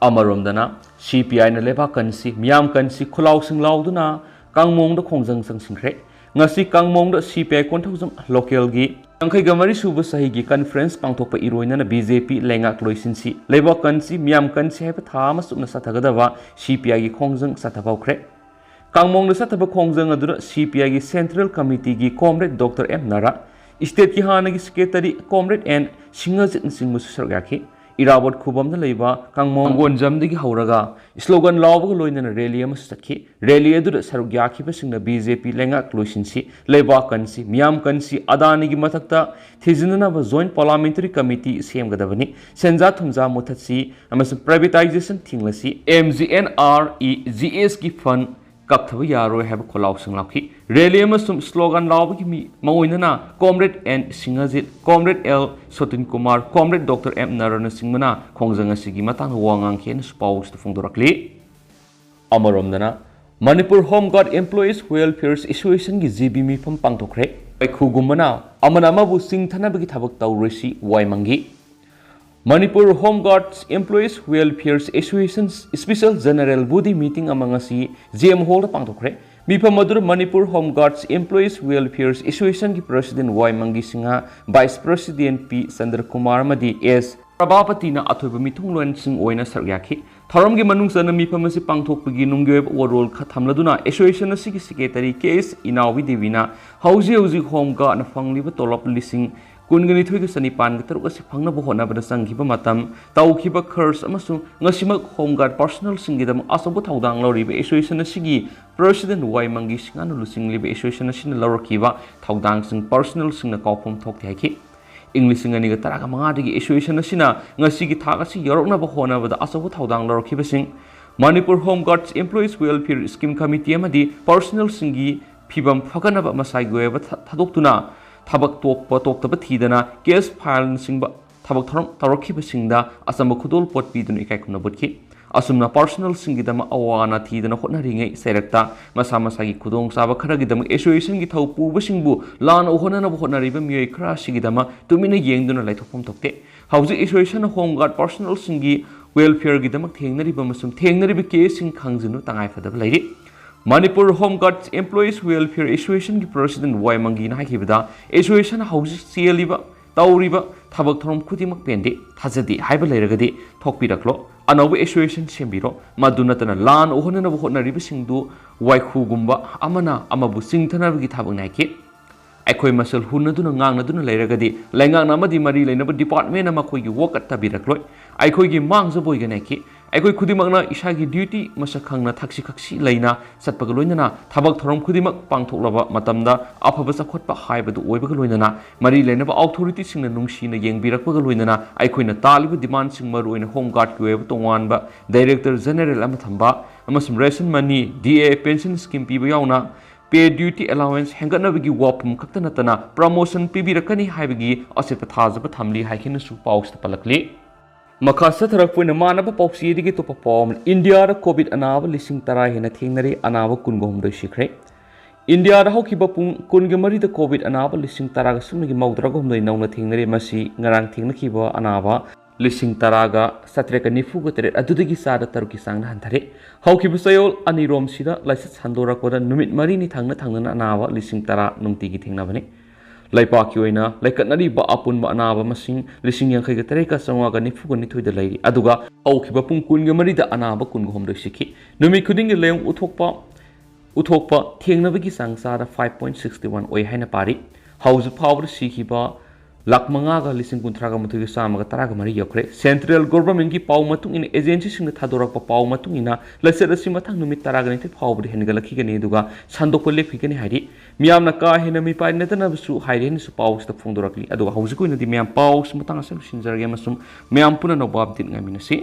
ꯑꯃꯔꯣꯝꯗꯅ, CPIꯅ ꯂꯩꯕꯥꯛ ꯀꯟꯁꯤ, ꯃꯤꯌꯥꯝ ꯀꯟꯁꯤ, ꯈꯨꯂꯥꯎꯁꯤꯡ ꯂꯥꯎꯗꯨꯅ ꯀꯥꯡꯃꯣꯡꯗ ꯈꯣꯡꯖꯪ ꯆꯪꯁꯤꯟꯈ꯭ꯔꯦ꯫ ꯉꯁꯤ ꯀꯥꯡꯃꯣꯡꯗ CPI ꯀꯣꯟꯊꯧꯖꯝ localꯒꯤ ꯌꯥꯡꯈꯩꯒ ꯃꯔꯤ ꯁꯨꯕ ꯆꯍꯤꯒꯤ conference ꯄꯥꯡꯊꯣꯛꯄ ꯏꯔꯣꯏꯅꯅ BJP ꯂꯩꯉꯥꯛ ꯂꯣꯏꯁꯤꯟꯁꯤ, ꯂꯩꯕꯥꯛ ꯀꯟꯁꯤ, ꯃꯤꯌꯥꯝ ꯀꯟꯁꯤ ꯍꯥꯏꯕ ꯊꯥ ꯑꯃ ꯆꯨꯞꯅ ꯆꯠꯊꯒꯗꯕ CPIꯒꯤ ꯈꯣꯡꯖꯪ ꯆꯠꯊꯕ ꯍꯧꯈ꯭ꯔꯦ꯫ ꯀꯥꯡꯃꯣꯡꯗ ꯆꯠꯊꯕ ꯈꯣꯡꯖꯪ ꯑꯗꯨꯗ CPIꯒꯤ Central Committeeꯒꯤ comrade Doctor M ꯅꯥꯔꯥ, stateꯀꯤ ꯍꯥꯟꯅꯒꯤ secretary comrade N ꯁꯤꯡꯍꯖꯤꯠꯅꯆꯤꯡꯕꯁꯨ ꯁꯔꯨꯛ ꯌꯥꯈꯤ꯫ ꯏꯔꯥꯕꯣꯠ ꯈꯨꯕꯝꯗ ꯂꯩꯕ ꯀꯥꯡꯃꯣꯡ ꯒꯣꯟꯖꯝꯗꯒꯤ ꯍꯧꯔꯒ slogan ꯂꯥꯎꯕꯒ ꯂꯣꯏꯅꯅ rally ꯑꯃꯁꯨ ꯆꯠꯈꯤ꯫ Rally ꯑꯗꯨꯗ ꯁꯔꯨꯛ ꯌꯥꯈꯤꯕꯁꯤꯡꯅ BJP ꯂꯩꯉꯥꯛ ꯂꯣꯏꯁꯤꯟꯁꯤ, ꯂꯩꯕꯥꯛ ꯀꯟꯁꯤ, ꯃꯤꯌꯥꯝ ꯀꯟꯁꯤ, ꯑꯗꯥꯅꯤꯒꯤ ꯃꯊꯛꯇ ꯊꯤꯖꯤꯟꯅꯅꯕ Joint Parliamentary Committee ꯁꯦꯝꯒꯗꯕꯅꯤ, ꯁꯦꯟꯖꯥ ꯊꯨꯝꯖꯥ ꯃꯨꯊꯠꯁꯤ ꯑꯃꯁꯨꯡ privatization ꯊꯤꯡꯂꯁꯤ, MGNREGSꯀꯤ fund ꯀꯛꯊꯕ ꯌꯥꯔꯣꯏ ꯍꯥꯏꯕ ꯈꯣꯜꯂꯥꯎꯁꯤꯡ ꯂꯥꯎꯈꯤ꯫ Rally ꯑꯃꯁꯨꯡ slogan ꯂꯥꯎꯕꯒꯤ ꯃꯤ ꯃꯑꯣꯏꯅꯅ comrade N ꯁꯤꯡꯍꯖꯤꯠ, comrade L ꯁꯣꯇꯤꯟ Kumar, comrade Doctor M ꯅꯥꯔꯥꯅꯆꯤꯡꯕꯅ ꯈꯣꯡꯖꯪ ꯑꯁꯤꯒꯤ ꯃꯇꯥꯡꯗ ꯋꯥ ꯉꯥꯡꯈꯤ ꯍꯥꯏꯅꯁꯨ ꯄꯥꯎꯁꯤꯗ ꯐꯣꯡꯗꯣꯔꯛꯂꯤ꯫ ꯑꯃꯔꯣꯝꯗꯅ, Manipur Home Guard Employees Welfare Associationꯒꯤ ꯖꯤ ꯕꯤ ꯃꯤꯐꯝ ꯄꯥꯡꯊꯣꯛꯈ꯭ꯔꯦ꯫ ꯋꯥꯏꯈꯨꯒꯨꯝꯕꯅ ꯑꯃꯅ ꯑꯃꯕꯨ ꯆꯤꯡꯊꯅꯕꯒꯤ ꯊꯕꯛ ꯇꯧꯔꯣꯏꯁꯤ ꯋꯥꯏꯃꯪꯒꯤ꯫ Manipur Home Guards Employees Welfare Association Special General Body Meeting ꯑꯃ ꯉꯁꯤ ꯖꯤ ꯑꯦꯝ ꯍꯣꯜꯗ ꯄꯥꯡꯊꯣꯛꯈ꯭ꯔꯦ꯫ ꯃꯤꯐꯝ ꯑꯗꯨꯗ Manipur Home Guards Employees Welfare Associationꯒꯤ President ꯋꯥꯏ ꯃꯪꯒꯤ ꯁꯤꯡꯍ, Vice President ꯄꯤ ꯆꯟꯗ꯭ꯔꯀꯨꯃꯥꯔ ꯑꯃꯗꯤ ꯑꯦꯁ ꯄ꯭ꯔꯚꯥꯄꯇꯤꯅ ꯑꯊꯣꯏꯕ ꯃꯤꯊꯨꯡꯂꯣꯟꯁꯤꯡ ꯑꯣꯏꯅ ꯁꯔꯨꯛ ꯌꯥꯈꯤ꯫ ꯊꯧꯔꯝꯒꯤ ꯃꯅꯨꯡ ꯆꯟꯅ ꯃꯤꯐꯝ ꯑꯁꯤ ꯄꯥꯡꯊꯣꯛꯄꯒꯤ ꯅꯨꯡꯒꯤ ꯑꯣꯏꯕ ꯋꯥꯔꯣꯜ ꯈ-, ꯊꯝꯂꯗꯨꯅ, ꯑꯦꯁꯣꯁꯤꯌꯦꯁꯟ ꯑꯁꯤꯒꯤ ꯁꯦꯀ꯭ꯔꯦꯇꯔꯤ ꯀꯦ ꯑꯦꯁ ꯏꯅꯥꯎꯕꯤ ꯗꯦꯕꯤꯅ ꯍꯧꯖꯤꯛ ꯍꯧꯖꯤꯛ ꯍꯣꯝ ꯒꯥꯔꯗꯅ ꯐꯪꯂꯤꯕ ꯇꯣꯂꯣꯞ ꯂꯤꯁꯤꯡ ꯀꯨꯟꯒ ꯅꯤꯊꯣꯏꯒ ꯆꯅꯤꯄꯥꯟꯒ ꯇꯔꯨꯛ ꯑꯁꯤ ꯐꯪꯅꯕ ꯍꯣꯠꯅꯕꯗ ꯆꯪꯈꯤꯕ ꯃꯇꯝ, ꯇꯧꯈꯤꯕ ꯈꯔꯆ ꯑꯃꯁꯨꯡ ꯉꯁꯤꯃꯛ ꯍꯣꯝ ꯒꯥꯔꯗ ꯄꯥꯔꯁꯣꯅꯦꯜꯁꯤꯡꯒꯤꯗꯃꯛ ꯑꯆꯧꯕ ꯊꯧꯗꯥꯡ ꯂꯧꯔꯤꯕ ꯑꯦꯁꯣꯁꯤꯌꯦꯁꯟ ꯑꯁꯤꯒꯤ ꯄ꯭ꯔꯁꯤꯗꯦꯟꯠ ꯋꯥꯏ ꯃꯪꯒꯤ ꯁꯤꯡꯍꯅ ꯂꯨꯆꯤꯡꯂꯤꯕ ꯑꯦꯁꯣꯁꯤꯌꯦꯁꯟ ꯑꯁꯤꯅ ꯂꯧꯔꯛꯈꯤꯕ ꯊꯧꯗꯥꯡꯁꯤꯡ ꯄꯥꯔꯁꯣꯅꯦꯜꯁꯤꯡꯅ ꯀꯥꯎꯐꯝ ꯊꯣꯛꯇꯦ ꯍꯥꯏꯈꯤ꯫ ꯏꯪ ꯂꯤꯁꯤꯡ ꯑꯅꯤꯒ ꯇꯔꯥꯒ ꯃꯉꯥꯗꯒꯤ ꯑꯦꯁꯣꯁꯤꯌꯦꯁꯟ ꯑꯁꯤꯅ ꯉꯁꯤꯒꯤ ꯊꯥꯛ ꯑꯁꯤ ꯌꯧꯔꯛꯅꯕ ꯍꯣꯠꯅꯕꯗ ꯑꯆꯧꯕ ꯊꯧꯗꯥꯡ ꯂꯧꯔꯛꯈꯤꯕꯁꯤꯡ, Manipur home guards employees welfare scheme committee ꯑꯃꯗꯤ ꯄꯥꯔꯁꯣꯅꯦꯜꯁꯤꯡꯒꯤ ꯐꯤꯕꯝ ꯐꯒꯠꯅꯕ ꯃꯁꯥꯒꯤ ꯑꯣꯏꯕ ꯊ-, ꯊꯥꯗꯣꯛꯇꯨꯅ ꯊꯕꯛ ꯇꯣꯛꯄ ꯇꯣꯛꯇꯕ ꯊꯤꯗꯅ ꯀꯦꯁ ꯐꯥꯏꯜꯅꯆꯤꯡꯕ ꯊꯕꯛ ꯊꯧꯔꯝ ꯇꯧꯔꯛꯈꯤꯕꯁꯤꯡꯗ ꯑꯆꯝꯕ ꯈꯨꯗꯣꯜꯄꯣꯠ ꯄꯤꯗꯨꯅ ꯏꯀꯥꯏ ꯈꯨꯝꯅꯕ ꯎꯠꯈꯤ꯫ ꯑꯁꯨꯝꯅ ꯄꯥꯔꯁꯣꯅꯦꯜꯁꯤꯡꯒꯤꯗꯃꯛ ꯑꯋꯥ ꯑꯅꯥ ꯊꯤꯗꯅ ꯍꯣꯠꯅꯔꯤꯉꯩ ꯆꯩꯔꯛꯇ ꯃꯁꯥ ꯃꯁꯥꯒꯤ ꯈꯨꯗꯣꯡꯆꯥꯕ ꯈꯔꯒꯤꯗꯃꯛ ꯑꯦꯁꯣꯁꯤꯌꯦꯁꯟꯒꯤ ꯊꯧ ꯄꯨꯕꯁꯤꯡꯕꯨ ꯂꯥꯟꯅ ꯑꯣꯛꯍꯟꯅꯅꯕ ꯍꯣꯠꯅꯔꯤꯕ ꯃꯤꯑꯣꯏ ꯈꯔ ꯑꯁꯤꯒꯤꯗꯃꯛ ꯇꯨꯃꯤꯟꯅ ꯌꯦꯡꯗꯨꯅ ꯂꯩꯊꯣꯛꯐꯝ ꯊꯣꯛꯇꯦ꯫ ꯍꯧꯖꯤꯛ ꯑꯦꯁꯣꯁꯤꯌꯦꯁꯟꯅ ꯍꯣꯝ ꯒꯥꯔꯗ ꯄꯥꯔꯁꯣꯅꯦꯜꯁꯤꯡꯒꯤ ꯋꯦꯜꯐꯤꯌꯔꯒꯤꯗꯃꯛ ꯊꯦꯡꯅꯔꯤꯕ ꯑꯃꯁꯨꯡ ꯊꯦꯡꯅꯔꯤꯕ ꯀꯦꯁꯁꯤꯡ ꯈꯪꯖꯤꯟꯕ ꯇꯉꯥꯏ ꯐꯗꯕ ꯂꯩꯔꯤ꯫ Manipur home guard employees welfare ꯑꯦꯁꯣꯁꯤꯌꯦꯁꯟꯒꯤ ꯄ꯭ꯔꯁꯤꯗꯦꯟꯠ ꯋꯥꯏ ꯃꯪꯒꯤꯅ ꯍꯥꯏꯈꯤꯕꯗ, ꯑꯦꯁꯣꯁꯤꯌꯦꯁꯟ ꯍꯧꯖꯤꯛ ꯆꯦꯜꯂꯤꯕ, ꯇꯧꯔꯤꯕ ꯊꯕꯛ ꯊꯧꯔꯝ ꯈꯨꯗꯤꯡꯃꯛ ꯄꯦꯟꯗꯦ, ꯊꯥꯖꯗꯦ ꯍꯥꯏꯕ ꯂꯩꯔꯒꯗꯤ ꯊꯣꯛꯄꯤꯔꯛꯂꯣ, ꯑꯅꯧꯕ ꯑꯦꯁꯣꯁꯤꯌꯦꯁꯟ ꯁꯦꯝꯕꯤꯔꯣ꯫ ꯃꯗꯨ ꯅꯠꯇꯅ ꯂꯥꯟ ꯑꯣꯛꯍꯟꯅꯅꯕ ꯍꯣꯠꯅꯔꯤꯕꯁꯤꯡꯗꯨ ꯋꯥꯏꯈꯨꯒꯨꯝꯕ ꯑꯃꯅ ꯑꯃꯕꯨ ꯆꯤꯡꯊꯅꯕꯒꯤ ꯊꯕꯛꯅꯤ ꯍꯥꯏꯈꯤ꯫ ꯑꯩꯈꯣꯏ ꯃꯁꯦꯜ ꯍꯨꯟꯅꯗꯨꯅ ꯉꯥꯡꯅꯗꯨꯅ ꯂꯩꯔꯒꯗꯤ ꯂꯩꯉꯥꯛꯅ ꯑꯃꯗꯤ ꯃꯔꯤ ꯂꯩꯅꯕ ꯗꯤꯄꯥꯔꯠꯃꯦꯟꯅ ꯃꯈꯣꯏꯒꯤ ꯋꯥꯀꯠ ꯇꯥꯕꯤꯔꯛꯂꯣꯏ꯫ ꯑꯩꯈꯣꯏꯒꯤ ꯃꯥꯡꯖꯕ ꯑꯣꯏꯒꯅꯤ ꯍꯥꯏꯈꯤ꯫ ꯑꯩꯈꯣꯏ ꯈꯨꯗꯤꯡꯃꯛꯅ ꯏꯁꯥꯒꯤ ꯗ꯭ꯌꯨꯇꯤ ꯃꯁꯛ ꯈꯪꯅ ꯊꯛꯁꯤ ꯈꯛꯁꯤ ꯂꯩꯅ ꯆꯠꯄꯒ ꯂꯣꯏꯅꯅ ꯊꯕꯛ ꯊꯧꯔꯝ ꯈꯨꯗꯤꯡꯃꯛ ꯄꯥꯡꯊꯣꯛꯂꯕ ꯃꯇꯝꯗ ꯑꯐꯕ ꯆꯥꯎꯈꯠꯄ ꯍꯥꯏꯕꯗꯨ ꯑꯣꯏꯕꯒ ꯂꯣꯏꯅꯅ ꯃꯔꯤ ꯂꯩꯅꯕ ꯑꯣꯊꯣꯔꯤꯇꯤꯁꯤꯡꯅ ꯅꯨꯡꯁꯤꯅ ꯌꯦꯡꯕꯤꯔꯛꯄꯒ ꯂꯣꯏꯅꯅ ꯑꯩꯈꯣꯏꯅ ꯇꯥꯜꯂꯤꯕ ꯗꯤꯃꯥꯟꯁꯤꯡ, ꯃꯔꯨꯑꯣꯏꯅ ꯍꯣꯝ ꯒꯥꯔꯗꯀꯤ ꯑꯣꯏꯕ ꯇꯣꯉꯥꯟꯕ ꯗꯥꯏꯔꯦꯛꯇꯔ ꯖꯦꯅꯦꯔꯦꯜ ꯑꯃ ꯊꯝꯕ ꯑꯃꯁꯨꯡ ꯔꯦꯁꯟ ꯃꯅꯤ, ꯗꯤ ꯑꯦ, ꯄꯦꯟꯁꯟ ꯁ꯭ꯀꯤꯝ ꯄꯤꯕ ꯌꯥꯎꯅ ꯄꯦ ꯗ꯭ꯌꯨꯇꯤ ꯑꯦꯂꯥꯋꯦꯟꯁ ꯍꯦꯟꯒꯠꯅꯕꯒꯤ ꯋꯥꯐꯝ ꯈꯛꯇ ꯅꯠꯇꯅ ꯄ꯭ꯔꯃꯣꯁꯟ ꯄꯤꯕꯤꯔꯛꯀꯅꯤ ꯍꯥꯏꯕꯒꯤ ꯑꯆꯦꯠꯄ ꯊꯥꯖꯕ ꯊꯝꯂꯤ ꯍꯥꯏꯈꯤꯅꯁꯨ ꯄꯥꯎꯁꯤꯗ ꯄꯜꯂꯛꯂꯤ꯫ ꯃꯈꯥ ꯆꯠꯊꯔꯛꯄ ꯑꯣꯏꯅ ꯃꯥꯟꯅꯕ ꯄꯥꯎꯆꯦꯗꯒꯤ ꯑꯇꯣꯞꯄ ꯄꯥꯎ ꯑꯃꯅ, ꯏꯟꯗꯤꯌꯥꯗ ꯀꯣꯚꯤꯗ ꯑꯅꯥꯕ ꯂꯤꯁꯤꯡ ꯇꯔꯥ ꯍꯦꯟꯅ ꯊꯦꯡꯅꯔꯦ, ꯑꯅꯥꯕ ꯀꯨꯟꯒ ꯍꯨꯝꯗꯣꯏ ꯁꯤꯈ꯭ꯔꯦ꯫ ꯏꯟꯗꯤꯌꯥꯗ ꯍꯧꯈꯤꯕ ꯄꯨꯡ ꯀꯨꯟꯒ ꯃꯔꯤꯗ ꯀꯣꯚꯤꯗ ꯑꯅꯥꯕ ꯂꯤꯁꯤꯡ ꯇꯔꯥꯒ ꯁꯨꯞꯅꯒꯤ ꯃꯧꯗ꯭ꯔꯥꯒ ꯍꯨꯝꯗꯣꯏ ꯅꯧꯅ ꯊꯦꯡꯅꯔꯦ꯫ ꯃꯁꯤ ꯉꯔꯥꯡ ꯊꯦꯡꯅꯈꯤꯕ ꯑꯅꯥꯕ ꯂꯤꯁꯤꯡ ꯇꯔꯥꯒ ꯆꯥꯇ꯭ꯔꯦꯠꯀ ꯅꯤꯐꯨꯒ ꯇꯔꯦꯠ ꯑꯗꯨꯗꯒꯤ ꯆꯥꯗ ꯇꯔꯨꯛꯀꯤ ꯆꯥꯡꯗ ꯍꯟꯊꯔꯦ꯫ ꯍꯧꯈꯤꯕ ꯆꯌꯣꯜ ꯑꯅꯤꯔꯣꯝꯁꯤꯗ ꯂꯥꯏꯆꯠ ꯁꯟꯗꯣꯔꯛꯄꯗ ꯅꯨꯃꯤꯠ ꯃꯔꯤꯅꯤ ꯊꯪꯅ ꯊꯪꯅꯅ ꯑꯅꯥꯕ ꯂꯤꯁꯤꯡ ꯇꯔꯥ ꯅꯨꯡꯇꯤꯒꯤ ꯊꯦꯡꯅꯕꯅꯤ꯫ ꯂꯩꯄꯥꯛꯀꯤ ꯑꯣꯏꯅ ꯂꯩꯈꯠꯅꯔꯤꯕ ꯑꯄꯨꯟꯕ ꯑꯅꯥꯕ ꯃꯁꯤꯡ ꯂꯤꯁꯤꯡ ꯌꯥꯡꯈꯩꯒ ꯇꯔꯦꯠꯀ ꯆꯥꯝꯃꯉꯥꯒ ꯅꯤꯐꯨꯒ ꯅꯤꯊꯣꯏꯗ ꯂꯩꯔꯤ꯫ ꯑꯗꯨꯒ ꯍꯧꯈꯤꯕ ꯄꯨꯡ ꯀꯨꯟꯒ ꯃꯔꯤꯗ ꯑꯅꯥꯕ ꯀꯨꯟꯒ ꯍꯨꯝꯗꯣꯏ ꯁꯤꯈꯤ꯫ ꯅꯨꯃꯤꯠ ꯈꯨꯗꯤꯡꯒꯤ ꯂꯥꯏꯑꯣꯡ ꯎꯠꯊꯣꯛꯄ ꯎꯠꯊꯣꯛꯄ ꯊꯦꯡꯅꯕꯒꯤ ꯆꯥꯡ ꯆꯥꯗ five point sixty one ꯑꯣꯏ ꯍꯥꯏꯅ ꯄꯥꯔꯤ꯫ ꯍꯧꯖꯤꯛ ꯐꯥꯎꯕꯗ ꯁꯤꯈꯤꯕ ꯂꯥꯈ ꯃꯉꯥꯒ ꯂꯤꯁꯤꯡ ꯀꯨꯟꯊ꯭ꯔꯥꯒ ꯃꯥꯊꯣꯏꯒ ꯆꯥꯝꯃꯒ ꯇꯔꯥꯒ ꯃꯔꯤ ꯌꯧꯈ꯭ꯔꯦ꯫ ꯁꯦꯟꯇ꯭ꯔꯦꯜ ꯒꯣꯚꯔꯟꯃꯦꯟꯠꯀꯤ ꯄꯥꯎ ꯃꯇꯨꯡ ꯏꯟꯅ, ꯑꯦꯖꯦꯟꯁꯤꯁꯤꯡꯅ ꯊꯥꯗꯣꯔꯛꯄ ꯄꯥꯎ ꯃꯇꯨꯡ ꯏꯟꯅ, ꯂꯥꯏꯆꯠ ꯑꯁꯤ ꯃꯊꯪ ꯅꯨꯃꯤꯠ ꯇꯔꯥꯒ ꯅꯤꯊꯣꯏ ꯐꯥꯎꯕꯗ ꯍꯦꯟꯒꯠꯂꯛꯈꯤꯒꯅꯤ, ꯑꯗꯨꯒ ꯁꯟꯗꯣꯛꯄ ꯂꯦꯞꯈꯤꯒꯅꯤ ꯍꯥꯏꯔꯤ꯫ ꯃꯤꯌꯥꯝꯅ ꯀꯥ ꯍꯦꯟꯅ ꯃꯤꯄꯥꯏꯅꯗꯅꯕꯁꯨ ꯍꯥꯏꯔꯤ ꯍꯥꯏꯅꯁꯨ ꯄꯥꯎꯁꯤꯗ ꯐꯣꯡꯗꯣꯔꯛꯂꯤ꯫ ꯑꯗꯨꯒ ꯍꯧꯖꯤꯛꯀꯤ ꯑꯣꯏꯅꯗꯤ ꯃꯌꯥꯝ ꯄꯥꯎꯁꯤ ꯃꯇꯥꯡ ꯑꯁꯤꯗ ꯂꯣꯏꯁꯤꯟꯖꯔꯒꯦ ꯑꯃꯁꯨꯡ ꯃꯌꯥꯝ ꯄꯨꯟꯅ ꯑꯅꯧꯕ ꯑꯞꯗꯦꯠ ꯉꯥꯏꯃꯤꯟꯅꯁꯤ꯫